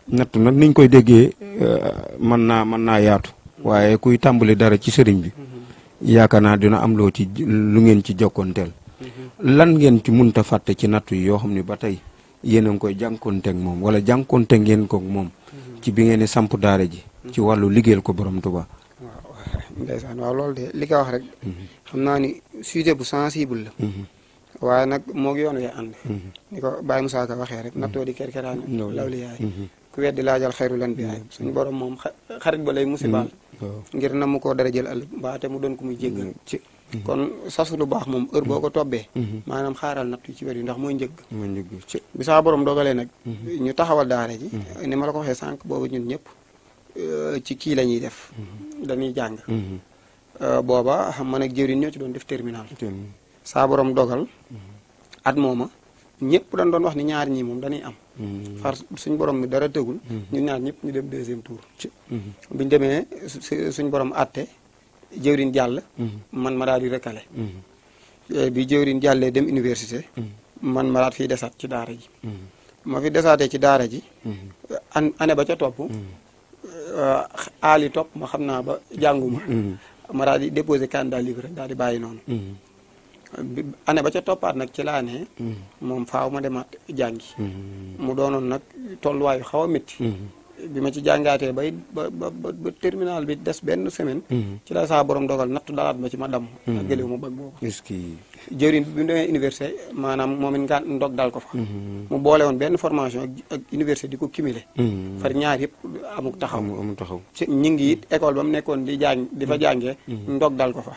nag niñ koy déggee mën naa yaatu waaye kuy tàmbali dara ci sëriñ bi yaakaar naa dina am loo ci lu ngeen ci jokkoonteel lan ngeen ci munta fàtte ci nattu yi yoo xam ne ba tey yéen a ngi koy jànkoonteeg moom wala jànkoonte ngeen ko moom ci bi ngeen di samp daara ji ci wàllu liggéeyal ko borom Tuubaa waaw ndeysaan waaw loolu de li ko wax rek xam naa ni sujet bu sensible la waaye nag moo ngi yoon wee ànd ni ko Baye Moussa Ka waxee rek nattoo di kerkeraan lawli yaay ku weddi laajal xayru lan bi yaay suñu borom moom xarit ba lay musibaal ngir na mu koo dara jël ëllëg mbaate mu doon ko muy jéggal kon sasu lu baax moom heure boo ko tobbee maanaam xaaral natt yi ci wér yi ndax mooy njëgg bi saa borom dogalee nag ñu taxawal daara ji ni ma la ko waxee sànq boobu ñun ñëpp ci kii la ñuy def dañuy jàng booba xam man ak jëwriñ ñoo ci doon def terminal saa borom dogal at mooma ñëpp dañ doon wax ni ñaar ñii moom dañuy am far suñ borom mi dara tëgul ñun ñaar ñëpp ñu dem 2e tour biñu demee suñ borom atte jëwriñ jàll man ma daal di recalé bi jëwriñ jàllee dem université man ma daal fiy desaat ci daara ji ma fi desaatee ci daara ji année ba ca topp aali topp ma xam naa ba jànguma ma daal di déposé candidat libre daal di bàyyi noonu année ba ca toppaat nag ci laa ne moom faaw ma demaat jàngi mu doonoon nag tolluwaayu xaw a métti bi ma ci jàngaatee ba terminal bi des benn semaine. ci la saa borom dogal nattu dalaat ma ci ma damm. ak gëlewu ma bëgg boobu. est-ce que. jëriñ bi mu demee université maanaam moom it nga ndog dal ko fa. mu boole woon benn formation ak université di ko cumuler. far ñaar yëpp amuk taxaw. amuk taxaw. ñi ngi it école ba mu nekkoon di fa jàngee. ndog dal ko fa.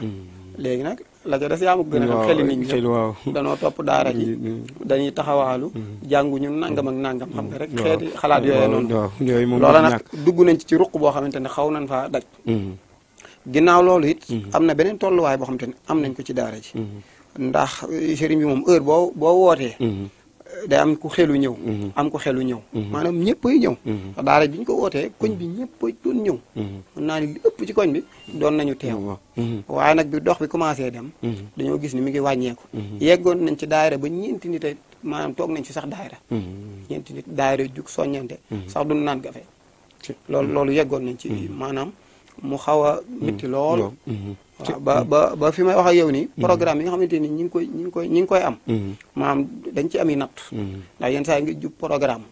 léegi nag la ca des yaa ma gën a xam xeli nit ñi danoo topp daara ji dañuy taxawaalu jànguñu nangam ak nangam xam nga rek xeeti xalaat yooyu noonu loola nag dugg nañ ci ruq boo xamante ne xaw nañ faa daj ginnaaw loolu it am na beneen tolluwaay boo xamante ne am nañ ko ci daara ji ndax sëriñ bi moom heure boo wootee day am ku xelu ñëw am ku xelu ñëw maanaam ñëppay ñëw daara bi ñu ko wootee koñ bi ñëppay doon ñëw mën naa ni li ëpp ci koñ bi doon nañu teew waaye nag bi dox bi commencé dem dañoo gis ni mi ngi wàññeeku yeggoon nañ ci daayira ba ñeenti nit ay maanaam toog nañ ci sax daayira ñeenti nit daayira jug soññante sax du naan gafe loolu yeggoon nañ ci maanaam mu xaw a métti loolu waaw ba fi may wax ak yow nii programme yi nga xamante ni ñi ngi koy am maanaam dañ ci am i natt ndax yenn saa yi nga jub programme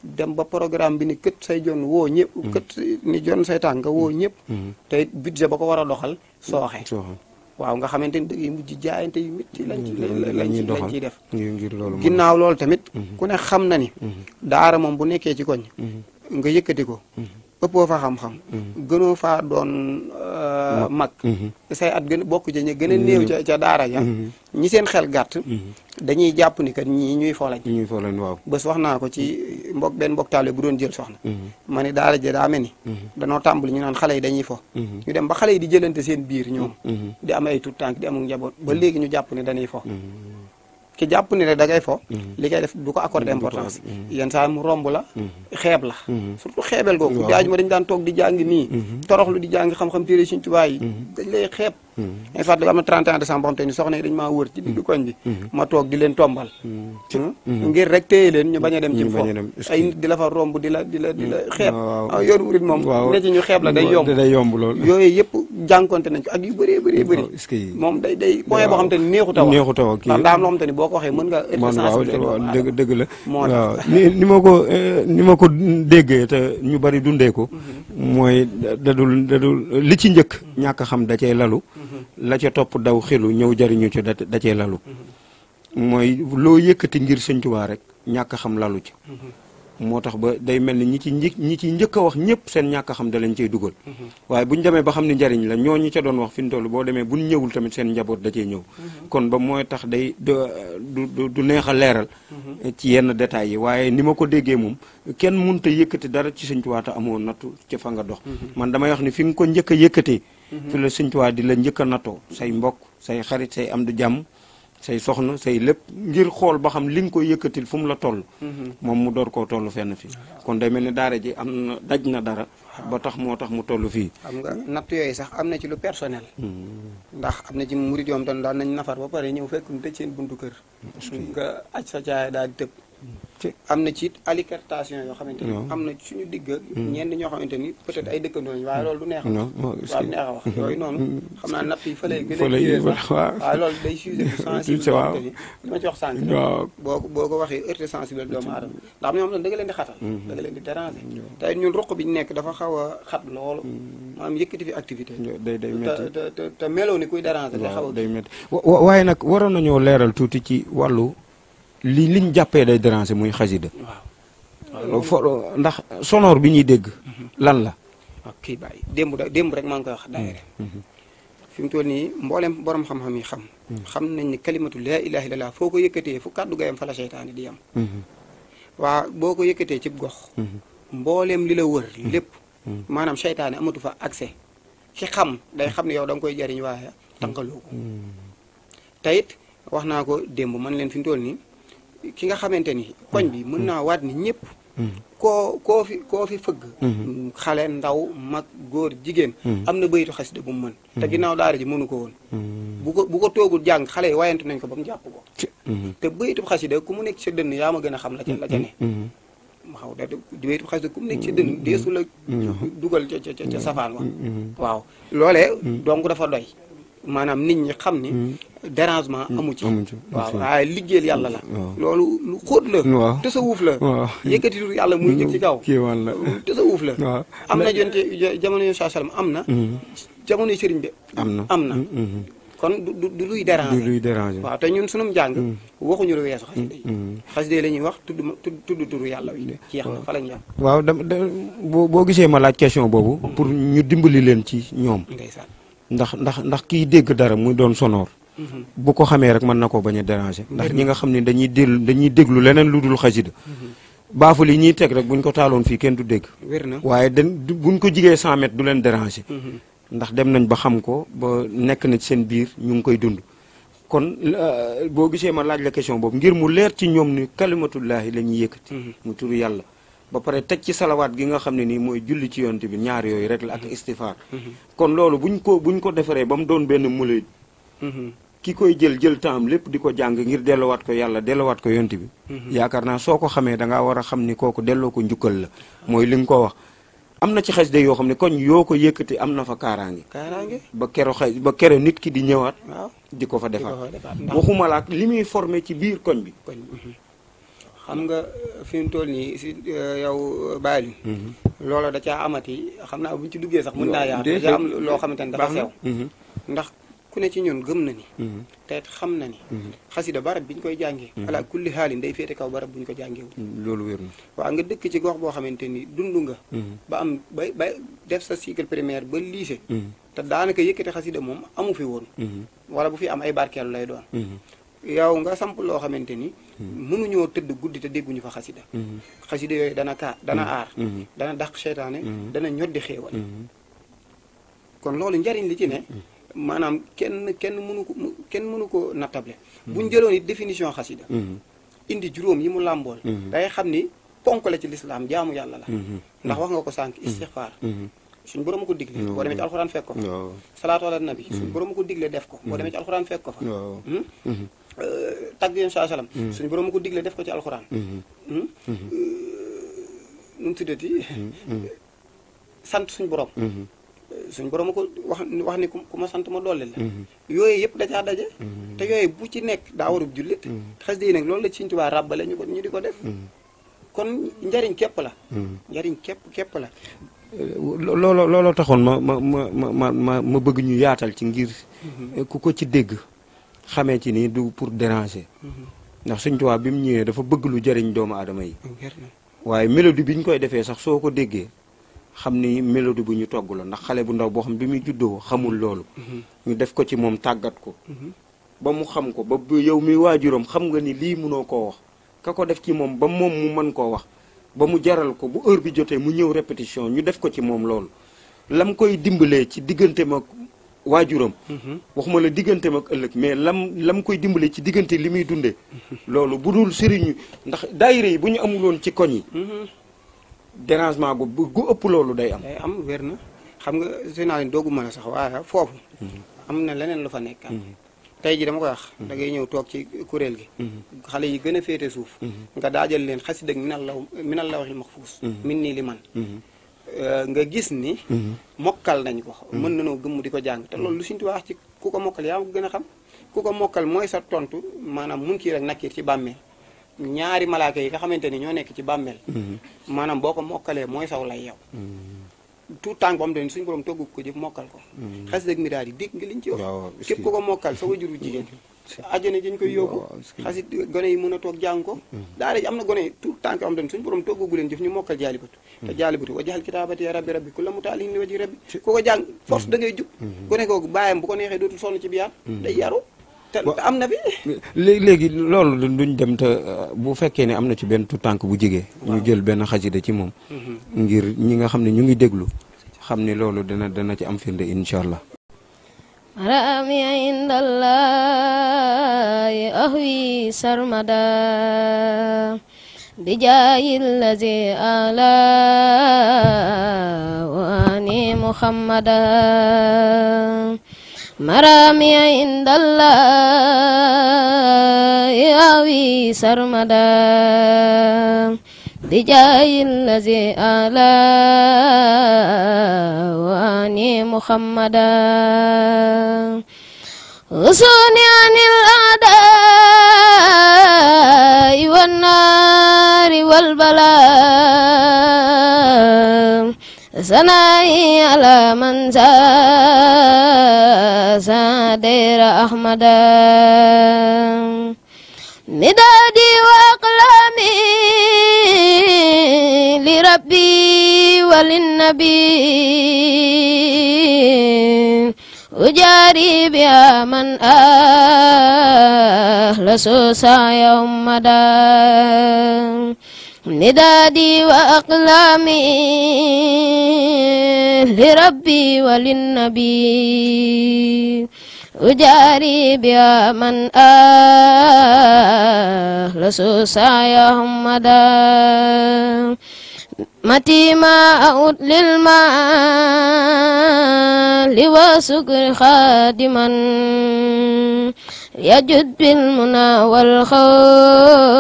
dem ba programme bi ni kët say jon woo ñëpp kët ni jon say tànk nga woo ñëpp te budget ba ko war a doxal sooxe waaw nga xamante ni dëgg yi mujj jaayante yu métti lañ ciy def ginnaaw loolu tamit ku ne xam na ni daara moom bu nekkee ci koñ nga yëkkati ko ëppoo fa xam-xam gënoo faa doon mag say at gën bokk ja ñu gën a néew ca daara ja ñi seen xel gàtt dañuy jàpp ni kat ñii ñuy folañ waaw bés wax naa ko ci benn mbokk taale bu doon jël soxna ma ni daara ja daa mel ni danoo tàmbali ñu naan xale yi dañuy fo ñu dem ba xale yi di jëlante seen biir ñoom di am ay tout tànk di amul njaboot ba léegi ñu jàpp ni dañuy fo ki jàpp ni rek da ngay fo li koy def du ko accordé importance yenn saa mu romb la xeeb la surtout xeebel googu jaaju ma dañu daan toog di jàng nii toroxlu di jàng xam-xam téere Sëriñ Tuubaa yi dañ lay xeeb ay fàttali am na 31 décembre xam te ni soxna yi dañu maa wër ci digg koñ bi ma toog di leen tombal ngir rek téye leen ñu bañ a dem ci fo ay nit di la fa romb di la xeeb yoonu murid moom ne ci ñu xeeb la day yomb lool yooyu yëpp jànkonte nañ ko ak yu bëree bëri moom day point boo xam te ni neexut a wax ndax daa am loo xam te ni boo ko waxee mën nga dëgg la waaw ni ma ko déggee te ñu bari dundee ko mooy dadul li ci njëkk ñàkk xam da cay lalu la ca topp daw xelu ñëw jariñu ci da cee lalu mooy loo yëkkati ngir Sëñ Tuubaa rek ñàkk xam lalu ci moo tax ba day mel ni ñi ci njëkk a wax ñëpp seen ñàkk xam da lañ cey dugal waaye bu ñu demee ba xam ni njariñ la ñoo ñi ca doon wax fi mu toll boo demee bu ñu ñëwul tamit seen njaboot da cee ñëw kon ba mooy tax day du neex a leeral ci yenn détails yi waaye ni ma ko déggee moom kenn mënut a yëkkati dara ci Sëñ Tuubaa te amoo nattu ci fa nga dox man damay wax ni fi nga ko njëkk a yëkkatee fi la Sëñ Tuubaa di la njëkk a nattoo say mbokk say xarit say am du jàmm say soxna say lépp ngir xool ba xam li nga koy yëkkatil fu mu la toll moom mu door koo toll fenn fi kon day mel ni daara ji am na daj na dara ba tax moo tax mu toll fii xam nga natt yooyu sax am na ci lu personnel ndax am na ci murid yoom doon daan nañ nafar ba pare ñëw fekk ñu tëj seen buntu kër nga aj sa caaya daal di tëb am na ci alicartation yoo xamante ni am na suñu digg ñenn ñoo xamante ni peut-être ay dëkkandoo lañu waaye loolu du neex a wax yooyu noonu xam naa natt yi fa lay gën a waaye loolu day sujet bu sensible li ma ci wax sànq boo ko waxee heurté sensible doomu aadama ndax am ñoom da nga leen di xatal da nga leen di déranger tey ñun ruq bi ñu nekk dafa xaw a xat loolu maanaam yëkkati fi activité day métti te meloo ni kuy déranger day xaw a day métti waaye nag waroon nañoo leeral tuuti ci wàllu liñ jàppee day déranger muy xasida ndax sonore bi ñuy dégg lan la waaw kii bàyyi démb rek maa ngi koy wax daayira fi mu toll nii mboolem borom xam-xam yi xam nañ ni kalimatu laa ilaaha illallaah foo ko yëkkatee fu kàddu gayam fa la seytaane di yam waa boo ko yëkkatee ci gox mboolem li la wër lépp maanaam seytaane amatu fa accès ki xam day xam ne yow da nga koy jariñ waaye tànqaloo ko te it wax naa ko démb man leen fi mu toll nii ki nga xamante ni koñ bi mën naa waat ni ñëpp koo fi fëgg xale ndaw mag góor jigéen am na baytu xasida bu mu mën te ginnaaw daara ji mënu ko woon bu ko toogul jàng xale yi wayante nañ ko ba mu jàpp ko te baytu xasida ku mu nekk ci sa dënn yaa ma gën a xam la ca ne xaw da baytu xasida ku mu nekk ci sa dënn deesu la dugal ca safaan wa waaw loolee donc dafa doy maanaam nit ñi xam ni dérangement amu ci waaw waaye liggéeyal yàlla la loolu lu xóot la tasawuf la yëkkati tur yàlla muy jëg ci kaw tasawuf la am na jonte jamono yu sallam am na jamono yu sëriñ bi am na kon du luy déranger waaw te ñun sunum njàng waxuñu lu weesu xasida yi xasida yi la ñuy wax tudd turu yàlla wi jeex na fa lañ yam waaw boo gisee ma laaj question boobu pour ñu dimbali leen ci ñoom ndeysaan ndax kiy dégg dara muy doon sonore bu ko xamee rek mën na koo bañ a déranger ndax ñi nga xam ne dañuy déglu leneen lu dul xasida baaful yi ñuy teg rek buñ ko taaloon fii kenn du dégg wér na waaye buñ ko jigee 100 mètres du leen déranger ndax dem nañ ba xam ko ba nekk na ci seen biir ñu ngi koy dund kon boo gisee ma laaj la question boobu ngir mu leer ci ñoom ni kalimatullahi la ñuy yëkkati mu turu yàlla ba pare teg ci salawaat gi nga xam ne nii mooy julli ci yonte bi ñaar yooyu rek la ak istifaar kon loolu buñ ko defaree ba mu doon benn mulay ki koy jël temps lépp di ko jàng ngir delluwaat ko yàlla delluwaat ko yonte bi yaakaar naa soo ko xamee da ngaa war a xam ni kooku delloo ko njukkal la mooy li nga ko wax am na ci xasida yoo xam ne koñ yoo ko yëkkati am na fa kaaraange ba kero nit ki di ñëwaat di ko fa defaat waxuma la ak li muy formé ci biir koñ bi xam nga fi mu toll nii si yow bàyyi loola da caa amati xam naa buñ ci duggee sax mën naa yaatu da caa am loo xamante ne dafa sew ndax ku ne ci ñun gëm na ni te xam na ni xasida barab bi ñu koy jàngee ala kulli xaalin day féete kaw barab bu ñu ko jàngee loolu wér na waaw nga dëkk ci gox boo xamante ni dund nga ba am ba def sa cycle primaire ba lycée te daanaka yëkkati xasida moom amu fi woon wala bu fi am ay barkeelu lay doon yow nga samp loo xamante ni mënuñoo tëdd guddi te dégguñu fa xasida xasida yooyu dana aar dana dàq seytaane dana ñoddi xéewal kon loolu njariñ li ci ne maanaam kenn mënu ko nattable buñ jëloon it définition xasida indi juróom yi mu làmbool day xam ni ponk la ci lislaam jaamu yàlla la ndax wax nga ko sànq istixfaar suñ borom a ko digle boo demee ci alxuraan fekk ko fa salaatu ala nabi suñ borom a ko digle def ko boo demee ci alxuraan fekk ko fa tagg yéen saa salaam suñ borom a ko digle def ko ci alxuraan nu mu tuddati sant suñ borom suñ borom a ko wax ni ku ma sant ma dolli la yooyu yëpp da caa daje te yooyu bu ci nekk daa warub jullit xasida yi nag loolu la Sëñ Tuubaa ràbbale ñu di ko def kon njariñ képp la njariñ képp la looloo taxoon ma bëgg ñu yaatal ci ngir ku ko ci dégg xamee ci ni du pour déranger ndax Sëñ Tuubaa bi mu ñëwee dafa bëgg lu jëriñ doomu aadama yi waaye mélodie bi ñu koy defee sax soo ko déggee xam ni mélodie bu ñu togg la ndax xale bu ndaw boo xam bi muy juddoo xamul loolu ñu def ko ci moom tàggat ko ba mu xam ko ba yow mi waajuram xam nga ni lii mënoo koo wax ka ko def ci moom ba moom mu mën koo wax ba mu jaral ko bu heure bi jotee mu ñëw répétition ñu def ko ci moom loolu lam koy dimbalee ci digganteem ak waajuram waxuma la digganteem ak ëllëg mais lam koy dimbalee ci diggante li muy dundee loolu bu dul sëriñu ndax daayira yi bu ñu amuloon ci koñ yi dérangement gu ëpp loolu day am wér na xam nga seen naa leen doogu mën a sax waaye foofu am na leneen lu fa nekk tey ji dama koy wax da ngay ñëw toog ci kuréel gi xale yi gën a féete suuf nga daajal leen xasida ak minal lawhil mahfuus min nii li man nga gis ni mokkal nañ ko mën nanoo gëmm di ko jàng te loolu lu Sëñ Tuubaa wax ci ku ko mokkal yaa ko gën a xam ku ko mokkal mooy sa tontu maanaam Munkar ak Nakiir ci bàmmeel ñaari malaaka yi nga xamante ni ñoo nekk ci bàmmeel maanaam boo ko mokkalee mooy saw lay yow tout temps boo xam ne suñu borom toggu ko jëf mokkal ko xasida ak Midaad yi dégg nga liñ ci wax képp ku ko mokkal sa wajuru jigéen àjjana dañ koy yóbbu xasit gone yi mën a toog jàng ko daara ji am na gone yi tout temps yoo xam ne suñu borom toggagu leen jëf ñu mokkal jaalibatu te jaalibatu wa jaxal kitaabati rabbi ku la mu taalihin li waji rabbi ku ko jàng force da ngay jub gone googu bàyyam bu ko neexee dootul sonn ci biyaar day yaru te am na fi léegi loolu duñ dem te bu fekkee ne am na ci benn tout tànk bu jigee ñu jël benn xasida ci moom ngir ñi nga xam ne ñu ngi déglu xam ni loolu dana ci am firnde incha allah رامي عند الله أهوي سرمدا بجاه الذي أعلى وأني محمدا مرامي عند الله أهوي سرمدا بجاه الذي أعلى وأني محمدا usuni anil a'da'i wan nari wal bala sanai ala man sadira ahmada midadi wa aqlami li rabbi walin nabi ujari biya man ahlasu saya ummadan midadi wa aqlami li rabbi walin nabi ujari biya man ahlasu saya ummadan mati ma a'ud lil mali wa sukri khadiman yajud bil muna wal khawd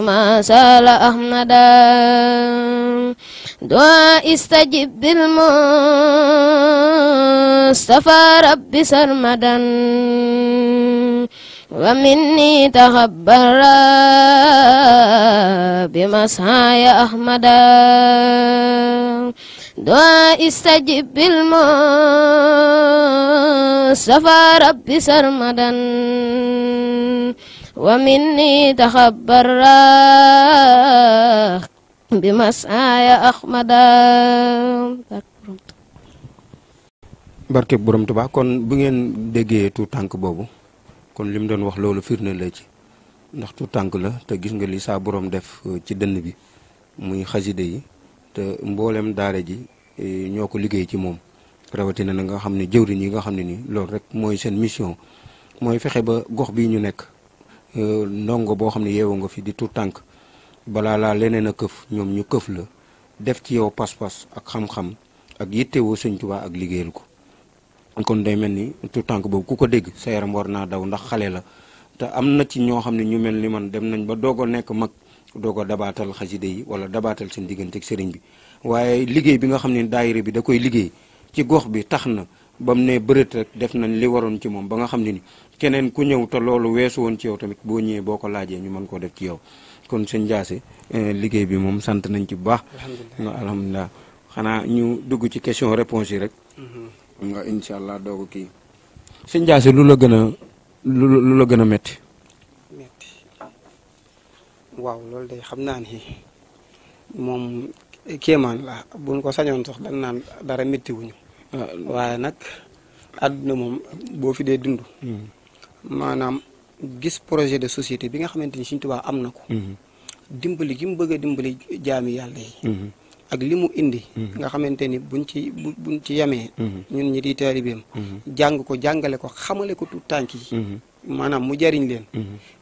ma sala ahmada doa istajib bil mustafa rabbi sarmadan wa minni takhabbara bimasaya ahmada doa istajib bil mustafa rabbi sarmadan wa minni takhabbara bimasaya ahmada. barke borom Tuubaa kon bu ngeen déggee tu tànk boobu kon li mu doon wax loolu firnde la ci ndax tu tànk la te gis nga li saa borom def ci dënn bi muy xasida yi te mboolem daara ji ñoo ko liggéey ci moom rawatina na nga xam ne jëwriñ yi nga xam ne nii loolu rek mooy seen mission mooy fexe ba gox bii ñu nekk ndongo boo xam ne yeewoo nga fi di tu tànk balaa laa leneen a këf ñoom ñu këf la def ci yow pas-pas ak xam-xam ak yittewoo Sëñ Tuubaa ak liggéeyal ko kon day mel ni tu tànk boobu ku ko dégg sa yaram war naa daw ndax xale la te am na ci ñoo xam ne ñu mel ni man dem nañ ba doog a nekk mag doog a dabaatal xaside yi wala dabaatal seen diggante ak sëriñ bi waaye liggéey bi nga xam ne daayira bi da koy liggéey ci gox bi tax na ba mu ne bërët rek def nañ li waroon ci moom ba nga xam ne ni keneen ku ñëw te loolu weesu woon ci yow tamit boo ñëwee boo ko laajee ñu mën koo def ci yow kon sëñ Ndiassé liggéey bi moom sant nañ ci bu baax. alhamdulilah xanaa ñu dugg ci question réponse yi rek. nga incha allah doo ko kii sëñ Ndiassé lu la gën a lu la gën a métti. waaw loolu day xam naa ni moom kéemaan la buñ ko sañoon sax dañ naan dara métti wuñu waaye nag àdduna moom boo fi dee dund. maanaam gis projet de société bi nga xamante ni Sëñ Tuubaa am na ko. dimbali gi mu bëgg a dimbali jaami yàlla yi. ak li mu indi. nga xamante ni buñ ci yemee. ñun ñi di taalibeem. jàng ko jàngale ko xamale ko tuut tànk yi. maanaam mu jariñ leen.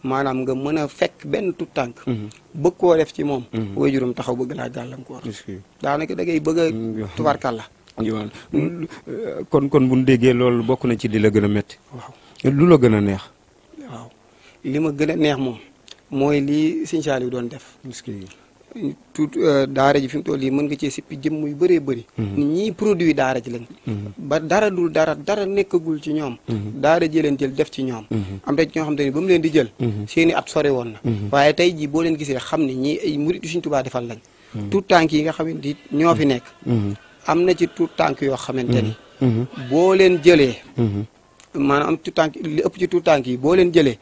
maanaam nga mën a fekk benn tuut tànk. bëgg koo def ci moom. waajuram taxaw bëgg laa gàllankoor. daanaka da ngay bëgg a tubarkalla. kon bu ñu déggee loolu bokk na ci li la gën a métti. waaw lu la gën a neex. waaw li ma gën a neex moom mooy lii Sëñ Saaliw doon def. tout daara ji fi mu toll nii mën nga cee sippi jëmm yu bëree bëri. nit ñi produit daara ji lañ. ba dara dara nekkagul ci ñoom. daara ji leen jël def ci ñoom. am na ñoo xam te ni ba mu leen di jël. seeni at sore woon na. waaye tey jii boo leen gisee xam ne ñii ay murit yu Sëñ Tuubaa defal lañ. tout tànk yi nga xamante ni ñoo fi nekk. am na ci tout tànk yoo xamante ni. boo leen jëlee. maanaam tout tànk li ëpp ci tout tànk yi boo leen jëlee.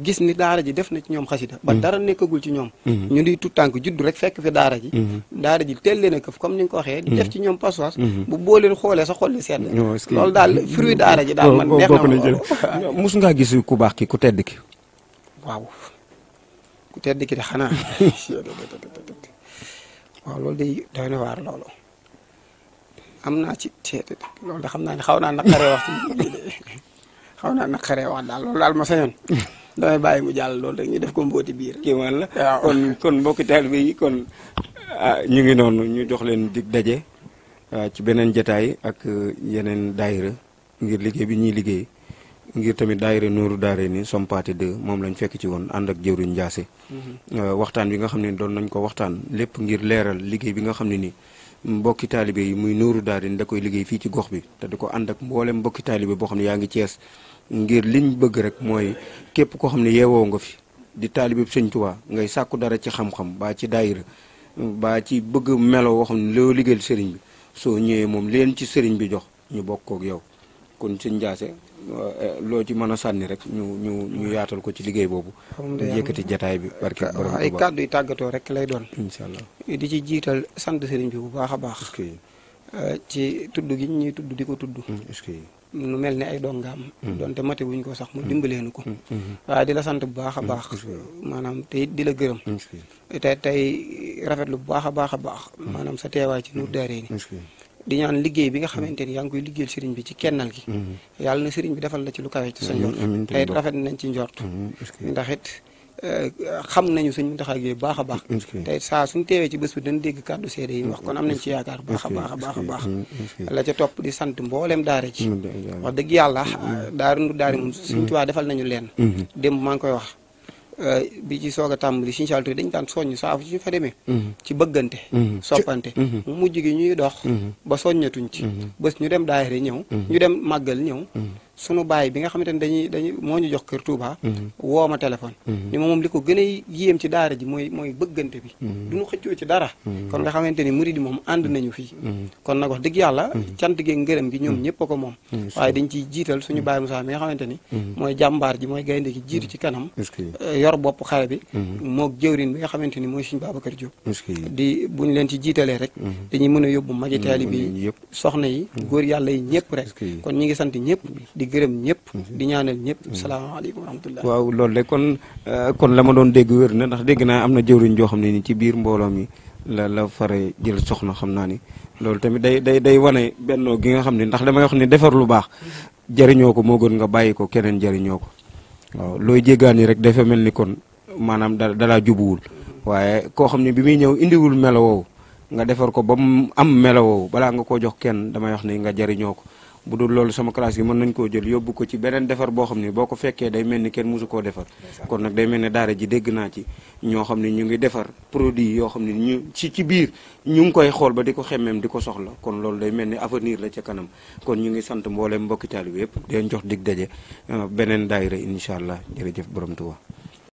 gis ni daara ji def na ci ñoom xasida ba dara nekkagul ci ñoom. ñu di tout tànk juddu rek fekk fi daara ji. daara ji teel leen a këf comme ni nga ko waxee. def ci ñoom pas-pas. bu boo leen xoolee sa xol li sedd. loolu daal fruit daara ji daal man neex na ma mus ngaa gis ku baax ki ku tedd ki. waaw ku tedd ki de xanaa. waaw loolu day doy na waar loolu. am naa ci loolu da xam naa ne xaw naa naqaree wax xaw naa naqaree wax daal loolu daal ma sañoon damay bàyyi mu jàll loolu rek ñu def ko mbooti biir. kii man la kon mbokki taalibe yi kon ñu ngi noonu ñu jox leen dig daje ci beneen jataay ak yeneen daayira ngir liggéey bi ñuy liggéey ngir tamit daayira Nuuru Daarayni Sompaate 2 moom lañ fekk ci woon ànd ak jëwriñ Ndiassé waxtaan bi nga xam ne doon nañ ko waxtaan lépp ngir leeral liggéey bi nga xam ne nii mbokki taalibe yi muy Nuuru Daarayni da koy liggéey fii ci gox bi te di ko ànd ak mboolem mbokki taalibe boo xam ne yaa ngi Cees ngir liñ bëgg rek mooy képp koo xam ne yeewoo nga fi di taalibe Sëñ Tuubaa ngay sàkku dara ci xam-xam baa ci daayira baa ci bëgg melo woo xam ne loo liggéeyal sëriñ bi soo ñëwee moom leen ci sëriñ bi jox ñu bokk kook yow kon Sëñ Ndiassé loo ci mën a sànni rek ñu yaatal ko ci liggéey boobu. yëkkati jataay bi barke borom ay kàddu yu tàggatoo rek lay doon. incha allah di ci jiital sant sëriñ bi bu baax a baax. ci tudd gi ñuy tudd di ko tudd. nu mel ni ay dongaam. donte mate wuñ ko sax mu dimbaleenu ko. waaye di la sant bu baax a baax. maanaam te it di la gërëm. tey rafetlu bu baax a baax a baax. maanaam sa teewaay ci Nuuru Daarayni di ñaan liggéey bi nga xamante ni yaa ngi koy liggéeyal sëriñ bi ci kennal gi. yàlla na sëriñ bi defal la ci lu kawe ci sa njort. tey it rafet nañ ci njort. ndax it xam nañu Sëñ Muntaxa gi bu baax a baax. tey saa suñu teewee ci bés bi dañ dégg kàddu seede yi wax kon am nañ ci yaakaar baax a baax a baax a baax. la ca topp di sant mboolem daara ci wax dëgg yàlla daara Nuuru Daarayni moom Sëñ Tuubaa defal nañu leen. démb maa ngi koy wax. bi ci soog a tàmbali Sëñ Saaliw dañ daan soññ saa fu ñu fa demee. ci bëggante. soppante. mu mujj gi ñuy dox. ba soññatuñ ci. bés ñu dem daayira ñëw. ñu dem màggal ñëw. sunu baay bi nga xamante ne dañuy moo ñu jox kër Touba. woo ma téléphone. ni ma moom li ko gën a yéem ci daara ji mooy bëggante bi. du ñu xëccoo ci dara. kon nga xamante ni murid yi moom ànd nañu fii. kon nag wax dëgg yàlla. cant gi ngërëm gi ñoom ñëpp a ko moom. waaye dañ ciy jiital suñu baay Moussa mi nga xamante ni. mooy jàmbaar ji mooy gaynde gi jiitu ci kanam. yor bopp xare bi. moog jëwrin bi nga xamante ni mooy suñu Babacar Diop. di buñ leen ci jiitalee rek. dañuy mën a yóbbu magi taalibe yi soxna yi góor yàlla yi ñëpp rek. kon ñi ngi sant ñëpp di gërëm ñëpp di ñaanal ñëpp salaamaaleykum wa rahmatullah. waaw loolu de kon la ma doon dégg wér na ndax dégg naa am na jëwriñ joo xam ne ni ci biir mbooloo mi la fare jël soxna xam naa ni loolu tamit day wane bennoo gi nga xam ne ndax damay wax ni defar lu baax jëriñoo ko moo gën nga bàyyi ko keneen jëriñoo ko waaw looy jéggaani rek dafa mel ni kon maanaam dalaa jubuwul waaye koo xam ne bi muy ñëw indiwul melo woowu nga defar ko ba mu am melo woowu balaa nga koo jox kenn damay wax ni nga jëriñoo ko. bu dul loolu sama classe yi mën nañ koo jël yóbbu ko ci beneen defar boo xam ne boo ko fekkee day mel ni kenn mosu koo defar kon nag day mel ne daara ji dégg naa ci ñoo xam ne ñu ngi defar produit yoo xam ne ñu ci biir ñu ngi koy xool ba di ko xemmeem di ko soxla kon loolu day mel ni avenir la ca kanam kon ñu ngi sant mboolem mbokki taalibe yëpp di leen jox dig daje beneen daayira incha allah jërëjëf borom Tuubaa